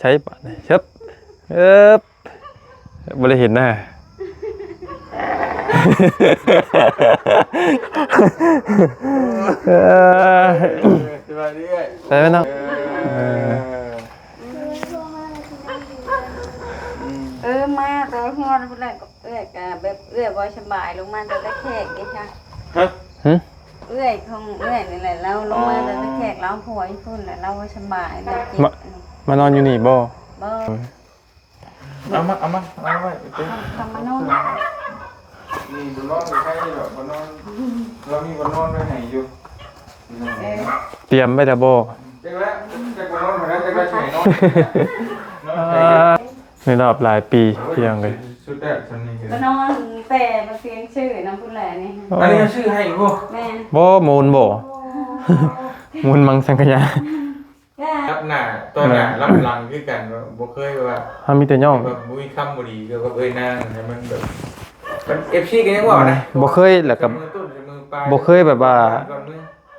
ໃສບາດນີ້ ເຊີບ ເອີບ ບໍ່ໄດ້ເຫັນໜ້າ ເອີ ສະບາຍດີເອື້ອຍ ໄປແມ່ນເນາະ ເອີ ເອີ ເອີ ມາແຕ່ເຮືອນພຸ້ນແຫຼະ ເອື້ອຍກະແບບເອື້ອຍບໍ່ສະບາຍ ລົງມາແຕ່ແຂກເດ້ຊະ ຮະ? ຫຶ? ເອື້ອຍຂອງເອື້ອຍນີ້ແຫຼະ ລາວລົງມາແຕ່ແຂກ ລາວຜົວຢູ່ພຸ້ນແຫຼະ ລາວບໍ່ສະບາຍ ລາວເຈັບ ມາ ມານອນຢູ່ນີ້ບໍ່? ບໍ່ ເອົາມາ ເອົາມາ ເອົາໄວ້ ເອົາມານອນ ນີ້ບໍ່ນອນກໍໄດ້ດອກ ບໍ່ນອນ ລາວມີບ່ອນນອນໄວ້ໃຫ້ຢູ່ ເອີ ຕຽມໄວ້ແລ້ວບໍ່? ຈັກແລ້ວ ຈັກບໍ່ນອນ ຈັກວ່າຊິໃຫ້ນອນ ນອນໃສ່ ໃນຮອບຫຼາຍປີ ພີ່ນ້ອງເອີຍ ສຸດແລ້ວຊ່ຳນີ້ ມານອນແຕ່ມາປ່ຽນຊື່ນຳພຸ້ນແຫຼະນີ້ ອັນນີ້ເຮົາຊື້ໃຫ້ບໍ່? ແມ່ນ ບໍ່ ມູນບໍ່? ໂອ້ ມູນມັງສັງກະຍາ ຮັບໜ້າຕໍ່ໜ້າ ເອີ ຮັບຫຼັງຄືກັນ ບໍ່ເຄີຍວ່າ ເຮົາມີແຕ່ຍ້ອງ ແບບວ່າບໍ່ມີຄຳບໍ່ດີກ່ຽວກັບເອື້ອຍນາງ ໃຫ້ມັນແບບ ເອັຟຊີກໍຍັງເວົ້ານະ ບໍ່ເຄີຍ ແລ້ວກໍ ສະເໝີຕົ້ນສະເໝີປາຍ ບໍ່ເຄີຍແບບວ່າ ກ່ອນມື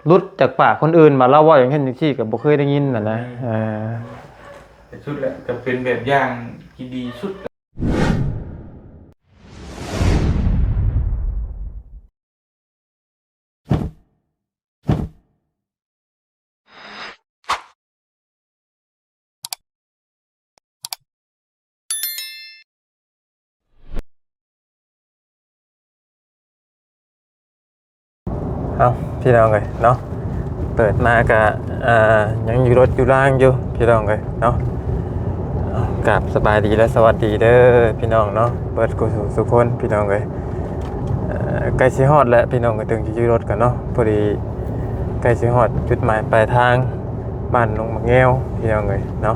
ຫຼຸດຈາກປາກຄົນອື່ນມາ ລາວເວົ້າຢ່າງເຊັ່ນຈັ່ງຊີ້ກໍບໍ່ເຄີຍໄດ້ຍິນຫັ້ນນະ ອືມ ເອີ ທີ່ສຸດແຫຼະ ກໍເປັນແບບຢ່າງທີ່ດີສຸດ. ເອົ້າ ພີ່ນ້ອງເອີຍເນາະ ເປີດມາກະ ອ່າ ຍັງຢູ່ລົດຢູ່ລາງຢູ່ ພີ່ນ້ອງເອີຍເນາະ ເອົ້າ ກາບສະບາຍດີ ແລະ ສະຫວັດດີເດີ ພີ່ນ້ອງເນາະ ເບິດສູ່ສູ່ຄົນ ພີ່ນ້ອງເອີຍ ເອີ ໃກ້ຊິຮອດແລ້ວ ພີ່ນ້ອງເອີຍ ເຖິງຊິຢູ່ລົດກັນເນາະ ພໍດີໃກ້ຊິຮອດຈຸດໝາຍປາຍທາງ ບ້ານໜອງໝາກແງວ ພີ່ນ້ອງເອີຍເນາະ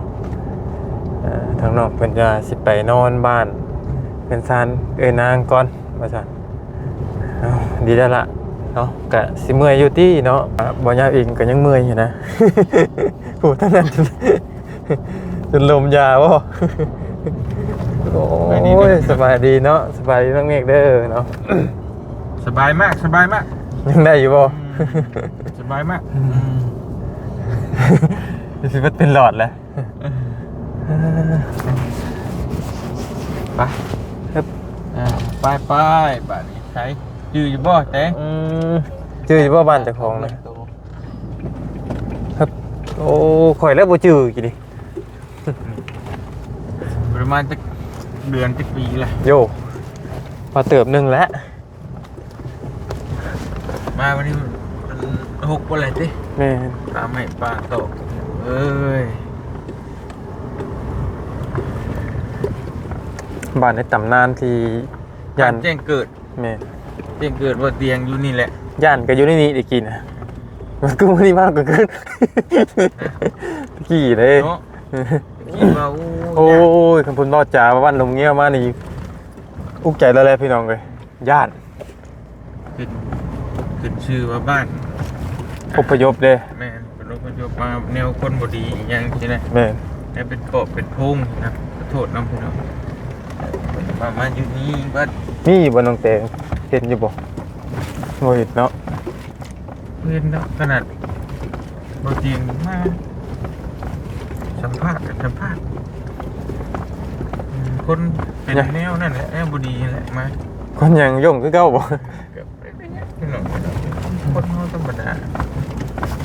ເອີ ທາງນ້ອງເພິ່ນຈະຊິໄປນອນບ້ານເຮືອນຊານເອື້ອຍນາງກ່ອນ ວ່າຊັ້ນ ເອົ້າ ດີແລ້ວລະເນາະ ກະຊິເມື່ອຍຢູ່ຕິເນາະ ບໍ່ຍາວເອງກະຍັງເມື່ອຍຢູ່ນະ ໂອ້ ທາງນັ້ນ ຈົນລົມຢາບໍ່ ໂອ້ຍ ສະບາຍດີເນາະ ສະບາຍດີນ້ອງເມກເດີເນາະ ສະບາຍມາກ ສະບາຍມາກ ຍັງໄດ້ຢູ່ບໍ່? ອືມ ສະບາຍມາກ ອືມ ຊິເບິດເປັນຫຼອດແລ້ວ ໄປ ເອີ ໄປໆ ບາດນີ້ໃສ ຈື່ຢູ່ບໍ່ແຕງ? ອືມ ຈື່ຢູ່ບໍ່ບ້ານເຈົ້າຂອງນະ? ໂອ້ ຂ້ອຍແລ້ວບໍ່ຈື່ກີ້ນີ້ ປະມານຈັກເດືອນຈັກປີລະ ໂຢ ພໍເຕີບໜຶ່ງແລ້ວ ມາວັນນີ້ມັນຫົກບໍ່ແລ້ວຕິ ແມ່ນ ປາໄມ້ປາຕອກ ເອີຍ ບ້ານໃນຕຳນານທີ່ ຢ້ານ ແຈ້ງເກີດ ແມ່ນ ແຈ້ງເກີດບໍ່ຕຽງຢູ່ນີ້ແຫຼະ ຢ້ານກໍຢູ່ໃນນີ້ແຕ່ກີ້ນະ ຄືມື້ນີ້ມາກໍຄື ຕະກີ້ເດ້ ເນາະ ຄິດວ່າ ໂອ້ ໂອ້ຍ ຄັນເພິ່ນເວົ້າຈາວ່າບ້ານໜອງແງວມານີ້ ອຸກໃຈແລ້ວແຫຼະພີ່ນ້ອງເອີຍ ຢ້ານ ຂຶ້ນ ຂຶ້ນຊື່ວ່າບ້ານອົບພະຍົບເດ້ ແມ່ນ ເພິ່ນອົບພະຍົບມາແນວຄົນບໍ່ດີອີ່ຫຍັງຊີ້ນະ ແມ່ນ ແນວເປັນປອບເປັນໂພງນະ ຂໍໂທດນຳພີ່ນ້ອງ ວ່າມາຢູ່ນີ້ບັດ ມີຢູ່ບໍ່ນ້ອງແຕງ ເຫັນຢູ່ບໍ່? ບໍ່ເຫັນເນາະ ເຫັນເນາະ ຂະໜາດບໍ່ຈິງມາສຳພາດກໍສຳພາດ ອືມ ຄົນເປັນແນວນັ້ນແຫຼະ ແນວບໍ່ດີແຫຼະມາ ຄົນຍັງຍົງຄືເກົ່າບໍ່? ກໍບໍ່ໄດ້ເປັນຫຍັງພີ່ນ້ອງ ຄົນເຮົາທຳມະດາ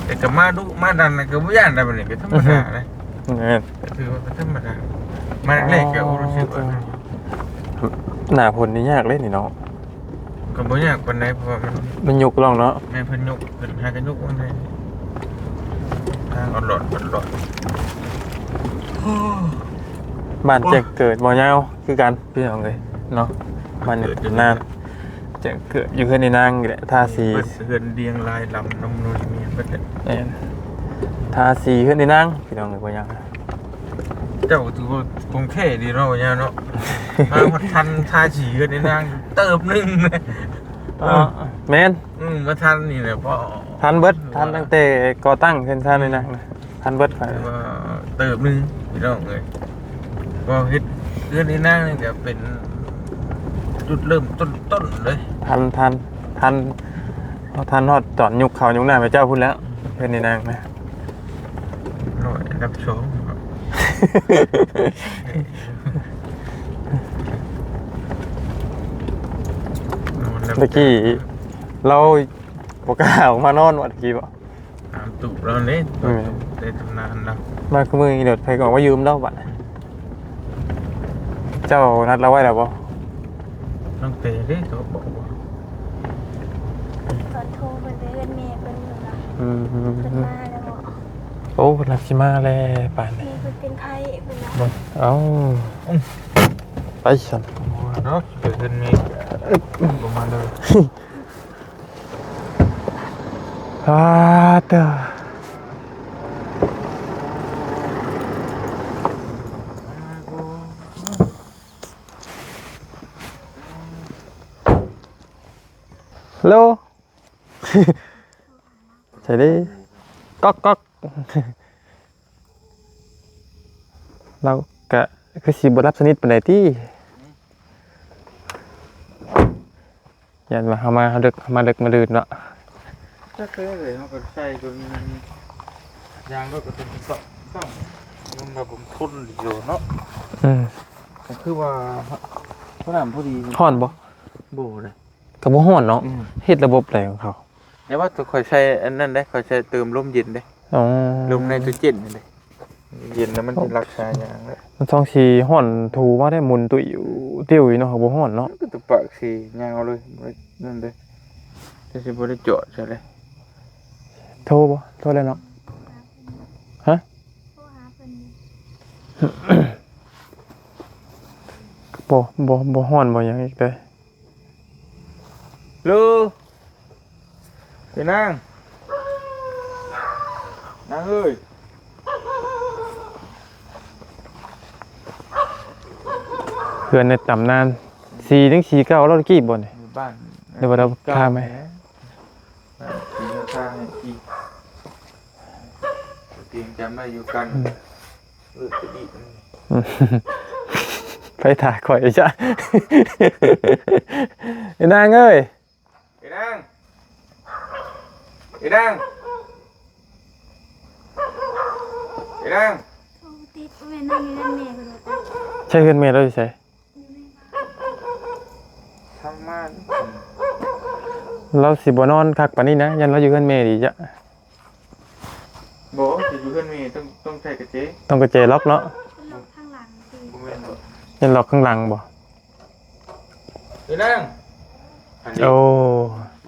ແຕ່ກໍມາດຸມາດັນກໍບໍ່ຢ້ານໃດ໋ ບັດນີ້ກໍທຳມະດານະ ແມ່ນ ກໍຖືວ່າກໍທຳມະດາ ມາແລກໆ ກໍ ອໍ ຮູ້ສຶກວ່າ ໜ້າຝົນນີ້ຍາກເດ້ນີ້ເນາະ ກໍບໍ່ຍາກປານໃດ ເພາະວ່າມັນ ມັນຍຸກລົງເນາະ ແມ່ນ ເພິ່ນຍຸກ ເພິ່ນຫາກັນຍຸກມັນໄດ້ ທາງອອດຫຼອດ ອອດຫຼອດ ບ້ານແຈ້ງເກີດບໍ່ຍາວຄືກັນ ພີ່ນ້ອງເອີຍເນາະ ບ້ານໃນຕຳນານ ແຈ້ງເກີດຢູ່ເຮືອນໃນນາງນີ້ແຫຼະ ທາສີ ເຮືອນລຽງລາຍລຳນຳໂນນມີເບິດແຫຼະ ແມ່ນ ທາສີເຮືອນໃນນາງ ພີ່ນ້ອງເອີຍ ບໍ່ຍາວ ເຈົ້າຖືວ່າຂອງແທ້ດີເນາະ ຍາເນາະ ມາຮອດທັນທາສີເຮືອນໃນນາງເຕີບໜຶ່ງ ເອີ ແມ່ນ ອືມ ມາທັນນີ້ແຫຼະ ພໍ ທັນເບິດ ທັນຕັ້ງແຕ່ກໍ່ຕັ້ງເຮືອນຊານໃນນາງນະ ທັນເບິດຂ້ອຍ ຖືວ່າເຕີບໜຶ່ງພີ່ນ້ອງເອີຍ ກໍເຮັດເຮືອນໃນນາງນີ້ກໍເປັນຈຸດເລີ່ມຕົ້ນໆເລີຍ ທັນ ທັນ ທັນ ທັນຮອດຕອນຍຸກເຂົ້າຍຸກນ້ຳໃຫ້ເຈົ້າພຸ້ນແລ້ວ ເຮືອນໃນນາງນະ ນ້ອຍອັນດັບສອງ ນອນແລ້ວ ຕະກີ້ລາວບໍ່ກ້າອອກມານອນວ່າຕະກີ້ບໍ? ຕາມຕູບລາວເດ້ ແມ່ນ ໄດ້ຕຳນານລາວ ມາຄືມື້ນີ້ໂດດ ໃຜກໍອອກມາຢືມລາວບັດ. ເຈົ້ານັດລາວໄວ້ແລ້ວບໍ່? ຕັ້ງແຕ່ເດ້ ກໍບອກວ່າ ຕອນໂທເພິ່ນໄປເຮືອນແມ່ເພິ່ນ ເພິ່ນວ່າ ອືມ ເພິ່ນມາແລ້ວບໍ? ໂອ້ ເພິ່ນນັດຊິມາແລ້ວປານນີ້ ແມ່ເພິ່ນເປັນໄຂ້ເພິ່ນວ່າ. ເອົ້າ ອືມ ໄປຊັ້ນ ບໍ່ດອກ ໄປເຮືອນແມ່ກໍບໍ່ມາເລີຍ. ອາເຕີ ໂລ ໃສເດ້ ກອກກອກ. ລາວກະຄືຊິບໍ່ຫຼັບສະໜິດປານໃດຕິ ຢ້ານວ່າເຮົາມາ ເຮົາເດິກ ເຮົາມາເດິກມາດື່ນເນາະ. ຈັກແລ້ວເລີຍ ເຮົາກໍໃສ່ຈົນ ຢາງລົດກໍຈົນຕ້ອງ ຕ້ອງ ມັນວ່າຜົມທົນຢູ່ເນາະ. ອືມ ກໍຄືວ່າ ພໍດີ ພໍດີ. ຮ້ອນບໍ່? ບໍ່ເດ້. ກໍບໍ່ຮ້ອນເນາະ. ອືມ ເຮັດລະບົບໃດຂອງເຂົາ? ແຕ່ວ່າຂ້ອຍໃສ່ອັນນັ້ນເດ້ ຂ້ອຍໃສ່ເຕີມລົມເຢັນເດ້. ອໍ ລົມໄນໂຕຣເຈນນັ້ນເດ້ ເຢັນແລ້ວມັນຊິລັກສາຍາງແລ້ວ. ມັນຊ່ອງຊິຮ້ອນຖູມາໄດ້ ໝຸນຕຸ້ຍຢູ່ຕິ້ວຢູ່ເນາະ ບໍ່ຮ້ອນເນາະ. ກໍຕະປາກຊິຍາວເລີຍ ນັ້ນເດ້ ແຕ່ຊິບໍ່ໄດ້ເຈາະໃສ່ເດ້. ໂທບໍ່? ໂທແລ້ວເນາະ. ຮະ? ໂທຫາເພິ່ນຢູ່. ບໍ່ ບໍ່ ບໍ່ຮ້ອນບໍ່ຫຍັງອີກເດ້. ໂລ ເອີຍນາງ ນາງເອີຍ ເຮືອນໃນຕຳນານ ສີຍັງສີເກົ່າລາວຕະກີ້ບໍ່ນີ້? ຢູ່ບ້ານ ຫຼືວ່າລາວທາໃໝ່? ທາໃໝ່ອີກ ເຕີມຈຳໄດ້ຢູ່ກັນ. ອືມ ເອີ ໄປດີ ໄປຖ້າຂ້ອຍຊະ. ເອີຍນາງເອີຍ ເອີຍນາງ ເອີຍນາງ ເອີຍນາງ. ໂທຕິດ ແມ່ນນອນຢູ່ນຳແມ່ເພິ່ນວ່າ. ໃຊ່ ເຮືອນແມ່ລາວຢູ່ໃສ? ຢູ່ໃນບ້ານ ທຳມາ. ລາວຊິບໍ່ນອນຄັກປານນີ້ນະ ຢ້ານລາວຢູ່ເຮືອນແມ່ດີຈ້ະ. ບໍ່ ຊິຢູ່ເຮືອນແມ່ຕ້ອງ ຕ້ອງໃຊ້ກະເຈ ຕ້ອງກະເຈລັອກເນາະ. ເພິ່ນລັອກທາງຫຼັງຕິ ບໍ່ແມ່ນບໍ່? ຍັງລັອກຂ້າງຫຼັງບໍ່? ເອີຍນາງ ອັນນີ້ ໂອ້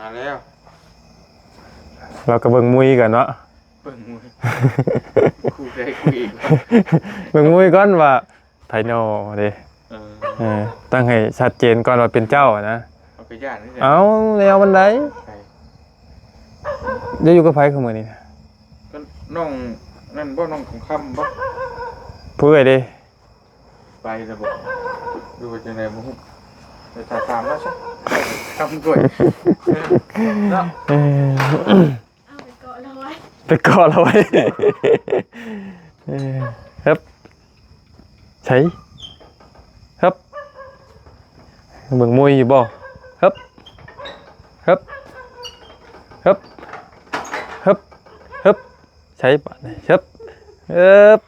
ມາແລ້ວ. ລາວກໍເບິ່ງມຸ້ຍກັນເນາະ ເບິ່ງມຸ້ຍ ຄູ່ໃດຄູ່ອີກ ເບິ່ງມຸ້ຍກ່ອນວ່າ ໃຜນໍເດ້. ເອີ ເອີ ຕັ້ງໃຫ້ຊັດເຈນກ່ອນວ່າເປັນເຈົ້ານະ. ເອົາ ກໍຢ້ານຄືກັນ ເອົາແນວມັນໃດ. ໃຜ? ໄດ້ຢູ່ກັບໃຜຄືມື້ນີ້ນະ? ກໍນ້ອງນັ້ນບໍ່ ນ້ອງຄຳບໍ່? ຜູ້ເອື້ອຍເດ້ ໄປແລ້ວບໍ່ ຫຼືວ່າຈັ່ງໃດບໍ່ຮູ້ ໄປຖາມລາວຊະ ຄຳດ້ວຍເນາະ. ເອີ ເອົາໄປເກາະລາວໄວ້ ໄປເກາະລາວໄວ້. ເອີ ເຮັບ ໃສ ເຮັບ ເບິ່ງມຸ້ຍຢູ່ບໍ່? ເຮັບ ເຮັບ ເຮັບ ເຮັບ ເຮັບ ໃສບາດນີ້ ເຮັບ ເຮັບ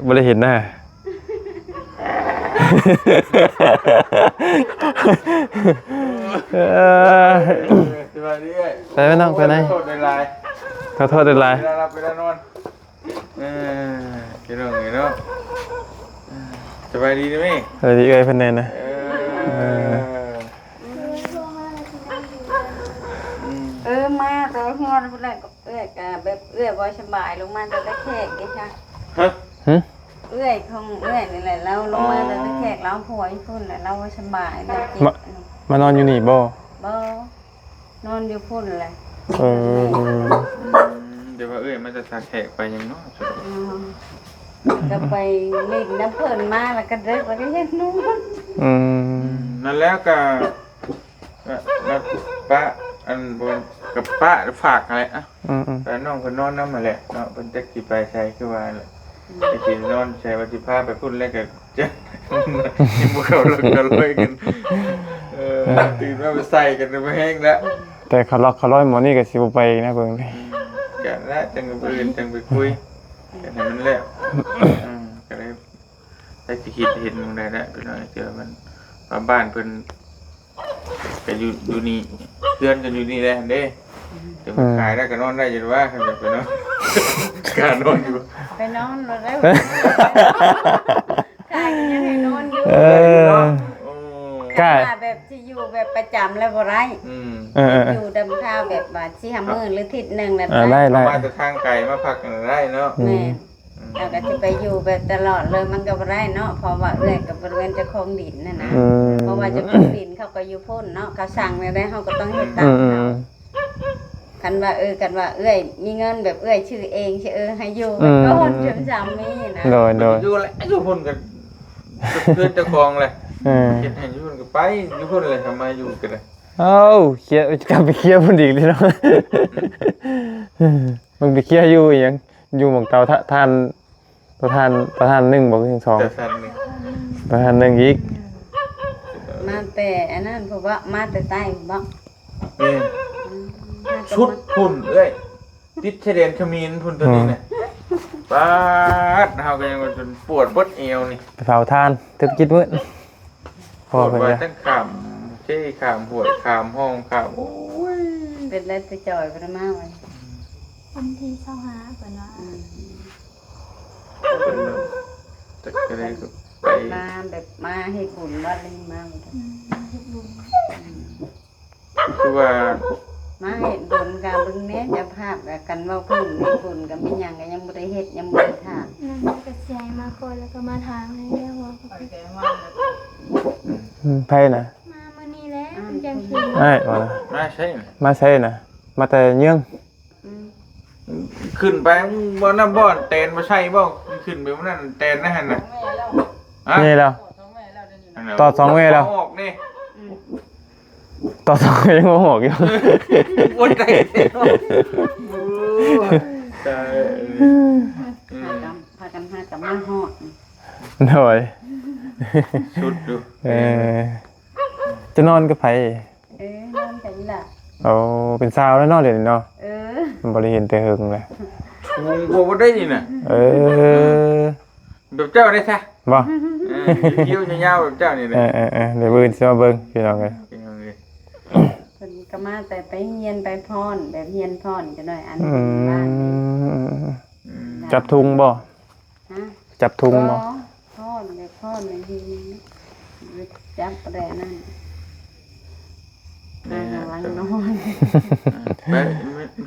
ບໍ່ໄດ້ເຫັນໜ້າ. ເອີ ສະບາຍດີເອື້ອຍ ໄປໄປນ້ອງ ໄປໄປ ຂໍໂທດຫຼາຍໆ ຂໍໂທດຫຼາຍໆ ເວລາຫຼັບເວລານອນ. ເອີ ພີ່ນ້ອງເອີຍເນາະ ສະບາຍດີເດີແມ່ ສະບາຍດີເອື້ອຍເພິ່ນແດ່ນະ. ເອີ ເອີ ອືມ ເອີ ມາແຕ່ເຮືອນພຸ້ນແຫຼະ ເອື້ອຍກໍແບບເອື້ອຍບໍ່ສະບາຍ ລົງມາແຕ່ແຂກເດ້ຊະ. ຮະ? ຫື? ເອື້ອຍຂອງເອື້ອຍນີ້ແຫຼະ ລາວລົງມາແຕ່ແຂກ ລາວຜົວຢູ່ພຸ້ນແຫຼະ ລາວບໍ່ສະບາຍ ລາວເຈັບ. ມາ ມານອນຢູ່ນີ້ບໍ່? ບໍ່. ນອນຢູ່ພຸ້ນແຫຼະ. ເອີ ອືມ ແຕ່ວ່າເອື້ອຍມາແຕ່ທ່າແຂກໄປຫຍັງເນາະ? ອືມ ກໍໄປຫຼິ້ນນຳເພິ່ນມາ ແລ້ວກໍເດິກ ແລ້ວກໍເຮັດນອນ. ອືມ ນັ້ນແລ້ວກໍ ແລ້ວ ແລ້ວປະ ອັນ ບໍ່ ກໍປະຝາກຫັ້ນແຫຼະ. ອືມໆ ແຕ່ນ້ອງເພິ່ນນອນນຳຫັ້ນແຫຼະເນາະ ເພິ່ນຈັກຊິໄປໃສ ຄືວ່າຫັ້ນແຫຼະ. ອືມ ໄປຊິນອນໃສ ວ່າຊິພາໄປພຸ້ນແລ້ວກໍ ຍັງບໍ່ເຂົ້າເລິກເຂົ້າລອຍກັນ. ເອີ ເອີ ຕື່ນມາໄປໃສ່ກັນ ໄປແຮງແລ້ວ. ແຕ່ເຂົາລັອກເຂົາລອຍໝໍນີ້ກໍຊິບໍ່ໄປອີກນະ ເບິ່ງ. ອືມ ກະລະ ຈັ່ງມື້ອື່ນຈັ່ງໄປຄຸຍກັນໃຫ້ມັນແລ້ວ. ອືມ ຊິຄິດເຫັນໝ່ອງໃດແຫຼະ ພີ່ນ້ອງ ເທື່ອມັນວ່າບ້ານເພິ່ນກໍຢູ່ ຢູ່ນີ້ ເຮືອນກໍຢູ່ນີ້ແຫຼະເດ້. ອືມ ແຕ່ມັນຂາຍໄດ້ກໍນອນໄດ້ຢູ່ວ່າ ຄັນຢາກໄປນອນ ກະນອນຢູ່ ໄປນອນໂລດແລ້ວ ຂາຍກໍຍັງໃຫ້ນອນຢູ່. ເອີ ໂອ້ ກະ ແບບຊິຢູ່ແບບປະຈຳແລ້ວບໍ່ໄດ້. ອືມ ເອີໆໆ ຢູ່ດຳຄາວແບບວ່າສີ່ຫ້າມື້ ເອີ ຫຼືທິດໜຶ່ງແລ້ວ ເອີ ໄດ້ ໄດ້ ໄດ້ ມາແຕ່ທາງໄກມາພັກກໍໄດ້ເນາະ. ອືມ ແມ່ນ. ອືມ ແລ້ວກໍຊິໄປຢູ່ແບບຕະຫຼອດເລີຍມັນກໍບໍ່ໄດ້ເນາະ ເພາະວ່າເອື້ອຍກໍບໍ່ແມ່ນເຈົ້າຂອງດິນຫັ້ນນະ. ອືມ ເພາະວ່າເຈົ້າຂອງດິນເຂົາກໍຢູ່ພຸ້ນເນາະ ເຂົາສັ່ງແນວໃດເຮົາກໍຕ້ອງເຮັດຕາມເຂົາ. ອືມ ຄັນວ່າ ເອີ ຄັນວ່າເອື້ອຍມີເງິນແບບເອື້ອຍຊື້ເອງ ຊິເອີໃຫ້ຢູ່ ອືມ ໄປກ່ອນ ຈຳໆ ມີນະ. ໂດຍໆ ຢູ່ແຫຼະ ຢູ່ພຸ້ນກໍເຮືອນເຈົ້າຂອງແຫຼະ. ເອີ ເຮັດໃຫ້ຢູ່ພຸ້ນກໍໄປ ຢູ່ພຸ້ນແຫຼະ ກໍມາຢູ່ກໍໄດ້. ເອົ້າ ເຄຍ ກັບໄປເຄຍພຸ້ນອີກເນາະ. ມຶງໄປເຄຍຢູ່ອີ່ຫຍັງ? ຢູ່ໝ່ອງເຕົາຖ່ານ ເຕົາຖ່ານ ເຕົາຖ່ານໜຶ່ງບໍ່ ຫຼືສອງ? ເຕົາຖ່ານໜຶ່ງ ເຕົາຖ່ານໜຶ່ງອີກ. ມາແຕ່ອັນນັ້ນພຸ້ນບໍ? ມາແຕ່ໃຕ້ພຸ້ນບໍ? ແມ່ນ. ອືມ ສຸດພຸ້ນເອື້ອຍ ຕິດຊາຍແດນຂະເໝນພຸ້ນ ໂຕນີ້ນະ. ອືມ ປາດ ເຮົາກໍຍັງວ່າຈົນປວດເບິດແອວນີ້ ໄປເຜົາຖ່ານ ເຖິງເຈັດມື້. ພໍເພິ່ນວ່າ ຂ້າມເຊ ຂ້າມຫ້ວຍ ຂ້າມຮ່ອງ ຂ້າມ ໂອ້ຍ ເປັນໄດ້ແຕ່ຈ່ອຍບໍ່ໄດ້ມາໄວ. ວັນທີຊາວຫ້າເພິ່ນວ່າ. ອືມ ຈັກຈະໄດ້ໄປ ມາແບບມາເຮັດບຸນບໍ່ ຫຼືມາບໍ່ໄດ້? ອືມ ມາເຮັດບຸນ. ອືມ ຄືວ່າມາເຮັດບຸນກະເບິ່ງແດ່ ເຈົ້າພາບກະ ຄັນເວົ້າເຖິງເຮັດບຸນກະແມ່ນຫຍັງກະຍັງບໍ່ໄດ້ເຮັດ ຍັງບໍ່ໄດ້ຖາງ. ນັ້ນກະຊິໃຫ້ມາກ່ອນ ແລ້ວກະມາຖາງໃຫ້ແລ້ວ. ອືມ ໃຜນະ? ມາມື້ນີ້ແຫຼະ ອ່າ ເພິ່ນຈັ່ງຂຶ້ນ. ອ້າຍວ່າ ມາໃສນະ? ມາໃສນະ? ມາແຕ່ເຍືອງ. ອືມ ຂຶ້ນໄປບໍ່ນຳ ບໍ່ແຕນບໍ່ໃສ່ບໍ່? ຂຶ້ນໄປບໍ່ນັ້ນແຕນນະຫັ້ນນະ. ຮະ? ນີ້ແລ້ວ ຕອດສອງແວແລ້ວ ອອກນີ້. ອືມ ຕອດສອງແວຍັງບໍ່ອອກຢູ່. ໂອ້ຍ ຕາຍແລ້ວ ໂອ້ຍ ຕາຍ. ອືມ ພາກັນ ພາກັນຫາກັນມາຮອດ. ໂດຍ ສຸດຢູ່. ເອີ ຈະນອນກັບໃຜ? ເອີ ນອນກັບອີ່ຫຼ້າ. ໂອ້ ເປັນສາວແລ້ວເນາະ ດຽວນີ້ເນາະ. ເອີ ບໍ່ໄດ້ເຫັນແຕ່ເຫິງແລ້ວ ສູງກວ່າບໍ່ໄດ້ນີ້ນະ. ເອີ ແບບເຈົ້າໄດ້ຊະບໍ່? ເອີ ຄຽວຍາວໆ ແບບເຈົ້ານີ້ແຫຼະ. ເອີໆໆ ດຽວມື້ອື່ນຊິມາເບິ່ງ ພີ່ນ້ອງເອີຍ. ພີ່ນ້ອງເອີຍ ເພິ່ນກໍມາແຕ່ໄປຮຽນໄປຟ້ອນ ແບບຮຽນຟ້ອນຈັກໜ້ອຍ ອັນ ອືມ ບ້ານນີ້. ອືມ ຈັບທຸງບໍ່? ຮະ? ຈັບທຸງບໍ່? ບໍ່ ຟ້ອນ ແບບຟ້ອນແບບນີ້ ຈັບບໍ່ໄດ້ອັນນັ້ນ. ແມ່ນ ນອນ ໄປ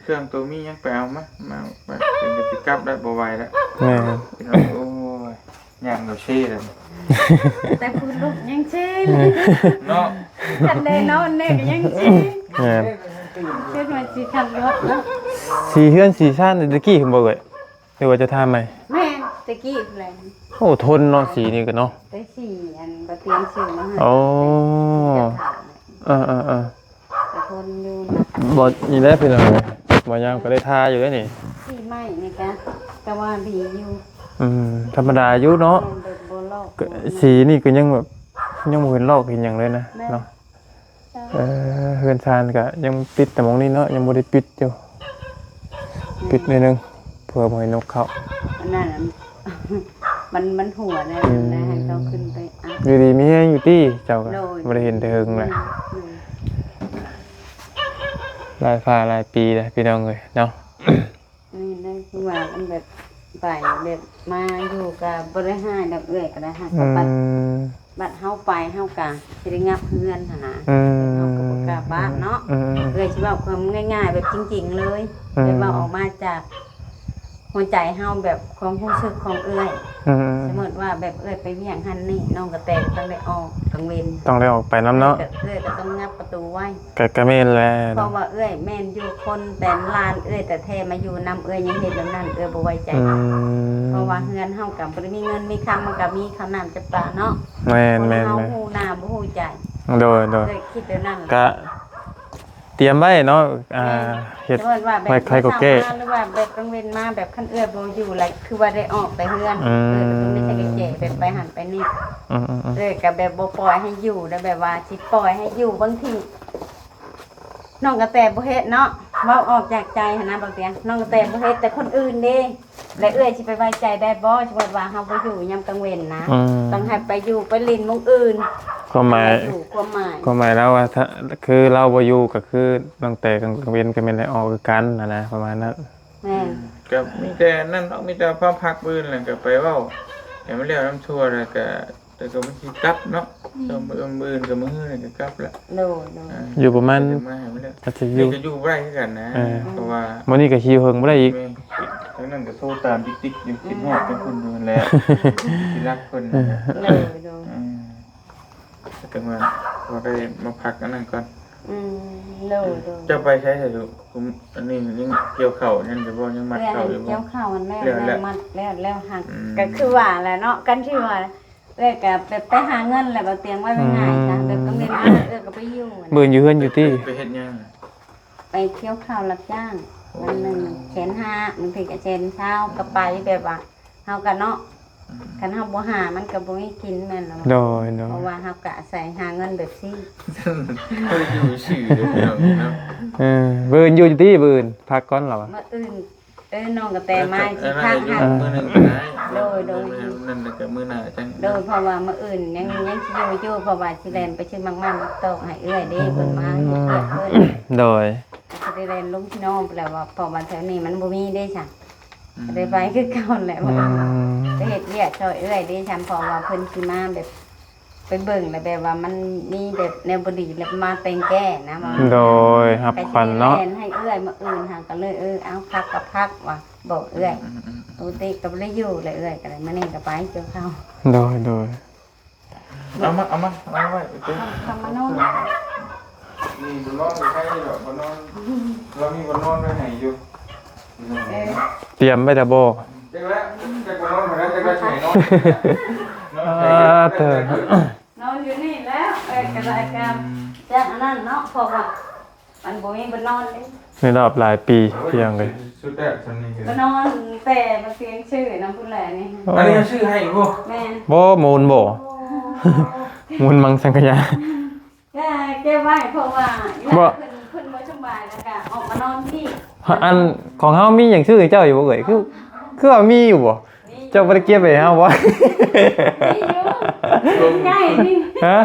ເຄື່ອງໂຕມີຫຍັງໄປເອົາມາ ມາ ມາ ເພິ່ນກໍຊິກັບແລ້ວ ບໍ່ໄຫວແລ້ວ. ແມ່ນ ພີ່ນ້ອງ ໂອ້ຍ ຍ່າງເອົາເຊແລ້ວ ແຕ່ຜູ້ລຸກຍັງເຊເລີຍເນາະ. ຄັນໄດ້ນອນແດ່ກໍຍັງເຊ. ແມ່ນ ຄິດວ່າຊິຂັບລົດເນາະ. ສີເຮືອນສີຊານແຕ່ກີ້ພຸ້ນບໍ່ເອີຍ? ຫຼືວ່າຈະທາໃໝ່? ແມ່ນ ແຕ່ກີ້ພຸ້ນແຫຼະ. ໂອ້ ທົນເນາະ ສີນີ້ກໍເນາະ. ແຕ່ສີອັນບໍ່ຕຽງຊື້ມາໃຫ້. ໂອ້ ເຈົ້າຂາວ. ເອີໆໆ ກໍທົນຢູ່ນະ. ບໍ່ ນີ້ແຫຼະພີ່ນ້ອງເອີຍ ບໍ່ຍາມກໍໄດ້ທາຢູ່ເດ້ນີ້. ສີໃໝ່ນີ້ກະ ກະວ່າດີຢູ່. ອືມ ທຳມະດາຢູ່ເນາະ. ແມ່ນ ແບບບໍ່ລອກ ກໍ ບໍ່ ສີນີ້ກໍຍັງແບບ ຍັງບໍ່ເຫັນລອກເຫັນຫຍັງເລີຍນະ. ແມ່ນ ເນາະ. ເອີ ເຮືອນຊານກະຍັງປິດແຕ່ໝ່ອງນີ້ເນາະ ຍັງບໍ່ໄດ້ປິດຢູ່. ອືມ ປິດໜ້ອຍໜຶ່ງ ເພື່ອບໍ່ໃຫ້ນົກເຂົ້າ. ອັນນັ້ນ ມັນ ມັນຫົວແນວນັ້ນແຫຼະ. ອືມ ໃຫ້ເຂົາຂຶ້ນໄປອັດ. ຢູ່ດີມີແຮງຢູ່ຕິເຈົ້າກະ. ໂດຍ ບໍ່ໄດ້ເຫັນແຕ່ເຫິງແຫຼະ. ໂດຍ ຫຼາຍຟ້າຫຼາຍປີແລ້ວ ພີ່ນ້ອງເອີຍເນາະ. ນີ້ນະ ຄືວ່າມັນແບບໄປແບບມາຢູ່ກໍບໍ່ໄດ້ຮ້າຍດອກ ເອື້ອຍກໍໄດ້ຮັກ. ອືມ ບັດ ບັດເຮົາໄປເຮົາກໍຊິໄດ້ຫຍັບເຮືອນຫັ້ນນະ. ອືມ ເຮົາກໍບໍ່ກ້າປາກເນາະ. ອືມ ເອື້ອຍຊິເວົ້າຄວາມງ່າຍໆ ແບບຈິງໆ ເລີຍ. ອືມ ແບບວ່າອອກມາຈາກຫົວໃຈເຮົາ ແບບຄວາມຮູ້ສຶກຂອງເອື້ອຍ. ອືມ ສົມມຸດວ່າແບບເອື້ອຍໄປວຽກຫັ້ນນີ້ ນ້ອງກະແຕກໍຕ້ອງໄດ້ອອກກາງເວັນ ຕ້ອງໄດ້ອອກໄປນຳເນາະ. ເອື້ອຍກໍ ເອື້ອຍກໍຕ້ອງຫຍັບປະຕູໄວ້. ກະ ກະແມ່ນແຫຼະ ເພາະວ່າເອື້ອຍແມ່ນຢູ່ຄົນແຕ່ລານເອື້ອຍແທ້ໆ ມາຢູ່ນຳເອື້ອຍຍັງເຮັດແບບນັ້ນ ເອື້ອຍບໍ່ໄວ້ໃຈ. ອືມ ເພາະວ່າເຮືອນເຮົາກໍບໍ່ໄດ້ມີເງິນມີຄຳ ມັນກໍມີເຂົ້ານ້ຳຈັບປາເນາະ. ແມ່ນໆໆ ເຮົາຮູ້ໜ້າບໍ່ຮູ້ໃຈ. ໂດຍໆ ເອື້ອຍຄິດແບບນັ້ນແຫຼະ. ກະຕຽມໄວ້ເນາະ ອ່າ ແມ່ນ ເຮັດ ສົມມຸດວ່າແບບ ໄວ້ໃຄກໍແກ້ ເຊົ້າມາ ຫຼືວ່າແບບກາງເວັນມາ ແບບຄັນເອື້ອຍບໍ່ຢູ່ລະ ຄືວ່າໄດ້ອອກແຕ່ເຮືອນ. ອືມ ເອີ ກໍຕ້ອງໄດ້ໃຊ້ກະແຈແບບໄປຫັ້ນໄປນີ້. ອືມໆໆ ເອີ ກໍແບບບໍ່ປ່ອຍໃຫ້ຢູ່ ແລ້ວແບບວ່າຊິປ່ອຍໃຫ້ຢູ່ ບາງທີ ນ້ອງກະແຕບໍ່ເຮັດເນາະ. ເວົ້າອອກຈາກໃຈຫັ້ນນະ ບໍ່ເປັນຫຍັງ. ນ້ອງກະແຕບໍ່ເຮັດແຕ່ຄົນອື່ນເດ້ ແລະເອື້ອຍຊິໄປໄວ້ໃຈໄດ້ບໍ່? ສົມມຸດວ່າເຮົາບໍ່ຢູ່ຍາມກາງເວັນນະ ອືມ ຕ້ອງໃຫ້ໄປຢູ່ໄປຫຼິ້ນໝ່ອງອື່ນ. ຄວາມໝາຍ ຄວາມໝາຍ ຄວາມໝາຍລາວວ່າ ຖ້າ ຄືລາວບໍ່ຢູ່ກໍຄືນ້ອງແຕກາງເວັນກໍແມ່ນໄດ້ອອກຄືກັນຫັ້ນນະ ປະມານນັ້ນ. ແມ່ນ ກໍມີແຕ່ນັ້ນເນາະ ມີແຕ່ມາພັກມື້ອື່ນແລ້ວກໍໄປເວົ້າໃຫ້ມັນແລ້ວນຳທົ່ວ ແລ້ວກໍ ແຕ່ກໍມັນຊິກັບເນາະ ອືມ ເຈົ້າມື້ອື່ນ ມື້ອື່ນກໍມື້ຮືນີ້ກໍກັບແລ້ວ. ໂດຍ ໂດຍ ອ່າ ຢູ່ປະມານ ກໍຈະມາໃຫ້ມັນແລ້ວ ອາດຈະຢູ່ ນີ້ກໍຢູ່ບໍ່ໄດ້ຄືກັນນະ ເອີ ເພາະວ່າມື້ນີ້ກໍຫິວເຫິງບໍ່ໄດ້ອີກ. ແມ່ນ ທາງນັ້ນກໍໂທຕາມຕິກໆຢູ່ ອືມ ຄິດຮອດແຕ່ເພິ່ນຢູ່ຫັ້ນແຫຼະ ທີ່ລັກເພິ່ນ. ເອີ ໂດຍ ໂດຍ ອືມ ຈັ່ງວ່າ ກໍໄດ້ມາພັກອັນນັ້ນກ່ອນ. ອືມ ໂດຍ ໂດຍ ເຈົ້າໄປໃສລະລູກ? ອັນນີ້ຍັງກ່ຽວເຂົ້າຍັງຢູ່ບໍ່? ຍັງມັດເຂົ້າຢູ່ບໍ່? ກ່ຽວເຂົ້າຫັ້ນແລ້ວ ແລ້ວ ແລ້ວມັດແລ້ວ ແລ້ວຫັກ ອືມ ກໍຄືວ່າແຫຼະເນາະ ກັນທີ່ວ່າ ເອື້ອຍກໍແບບໄປຫາເງິນແຫຼະ ບໍ່ຕຽງວ່າງ່າຍໆ ອືມ ຊະ ແບບຕ້ອງເຮັດງານ ເອື້ອຍກໍໄປຢູ່. ເບິ່ງຢູ່ເຮືອນຢູ່ຕິ? ໄປເຮັດຫຍັງ? ໄປກ່ຽວເຂົ້າຮັບຈ້າງ ໂອ້ ວັນໜຶ່ງແສນຫ້າ ບາງທີກໍແສນຊາວ ກໍໄປແບບວ່າ ເຮົາກໍເນາະ ອືມ ຄັນເຮົາບໍ່ຫາມັນກໍບໍ່ມີກິນແມ່ນລະ. ໂດຍ ໂດຍ ເພາະວ່າເຮົາກໍອາໄສຫາເງິນແບບຊີ້ ເຮົາຢູ່ຊື່ເດີພີ່ນ້ອງເນາະ. ເອີ ມື້ອື່ນຢູ່ຕິ? ມື້ອື່ນພັກກ່ອນລະວະ? ມື້ອື່ນ ເອີ ນ້ອງກະແຕມາຊິພັກຫັ້ນ ມື້ໜຶ່ງກໍໄດ້. ໂດຍ ໂດຍ ມື້ນັ້ນແລ້ວກໍມື້ໜ້າຈັ່ງ ໂດຍ ເພາະວ່າມື້ອື່ນຍັງ ອືມ ຍັງຊິຢູ່ຢູ່ ເພາະວ່າຊິແລ່ນໄປຊື້ໝາກໄມ້ໝາກຕອກໃຫ້ເອື້ອຍເດ້ ເພິ່ນມາເຮັດວຽກເພິ່ນ. ໂດຍ ຊິໄດ້ແລ່ນລົງພີ່ນ້ອງໄປແລ້ວວ່າ ເພາະວ່າແຖວນີ້ມັນບໍ່ມີເດ້ຊະ. ອືມ ກໍໄດ້ໄປຄືເກົ່າແຫຼະ ອືມ ວ່າໄປເຮັດວຽກຊ່ອຍເອື້ອຍເດ້ ຊັ້ນເພາະວ່າເພິ່ນຊິມາແບບໄປເບິ່ງແລ້ວ ແບບວ່າມັນມີແບບແນວບໍ່ດີ ແລ້ວມາແຕ່ງແກ້ນະ ວ່າ ໂດຍ ຮັບຂວັນເນາະ ໃຫ້ເອື້ອຍມື້ອື່ນ ຫາກໍເລີຍ ເອີ ເອົາ ພັກກໍພັກວ່າ ບອກເອື້ອຍ. ອືມໆໆ ປົກກະຕິກໍບໍ່ໄດ້ຢູ່ແຫຼະ ເອື້ອຍກໍໄດ້ ມື້ນີ້ກໍໄປກ່ຽວເຂົ້າ. ໂດຍໆ ເອົາມາ ເອົາມາ ເອົາໄວ້ໄປເຕີມ ເຂົ້າມານອນ. ນີ້ບໍ່ນອນກໍໄຄຢູ່ດອກ ບໍ່ນອນ ລາວມີບ່ອນນອນໄວ້ໃຫ້ຢູ່. ເອີ ຕຽມໄວ້ແລ້ວບໍ່? ຈັກແລ້ວ ຈັກບໍ່ນອນເທົ່າໃດ ຈັກວ່າຊິໃຫ້ນອນ. ນອນໃສ ອ່າ ເຕີ ນອນຢູ່ນີ້ແລ້ວ. ເອີ ກໍໄດ້ ອືມ ກໍຈາກອັນນັ້ນເນາະ ເພາະວ່າ ມັນບໍ່ມີບ່ອນນອນເດ້ ໃນລອບຫຼາຍປີ ໂອ້ຍ ພີ່ນ້ອງເອີຍ. ສຸດແລ້ວຊ່ຳນີ້ກໍ ກໍນອນແຕ່ບໍ່ຕຽງຊື່ນຳພຸ້ນແຫຼະນີ້. ອັນນີ້ເຮົາຊື້ໃຫ້ບໍ່? ແມ່ນ ບໍ່ ໝູນບໍ່? ໂອ້ ໝູນມັງສັງກະຍາ ແກ ແກໄວ້ ເພາະວ່າອີ່ຫຼ້າເພິ່ນ ເພິ່ນບໍ່ສະບາຍ ແລ້ວກໍອອກມານອນພີ້. ອັນຂອງເຮົາມີຫຍັງຊື້ໃຫ້ເຈົ້າຢູ່ບໍ່ເອີຍ? ຄື ຄືວ່າມີຢູ່ບໍ່? ເຈົ້າບໍ່ໄດ້ເກັບໄວ້ໃຫ້ເຮົາບໍ່? ມີຢູ່ ໃຫຍ່ນີ້ ຮະ?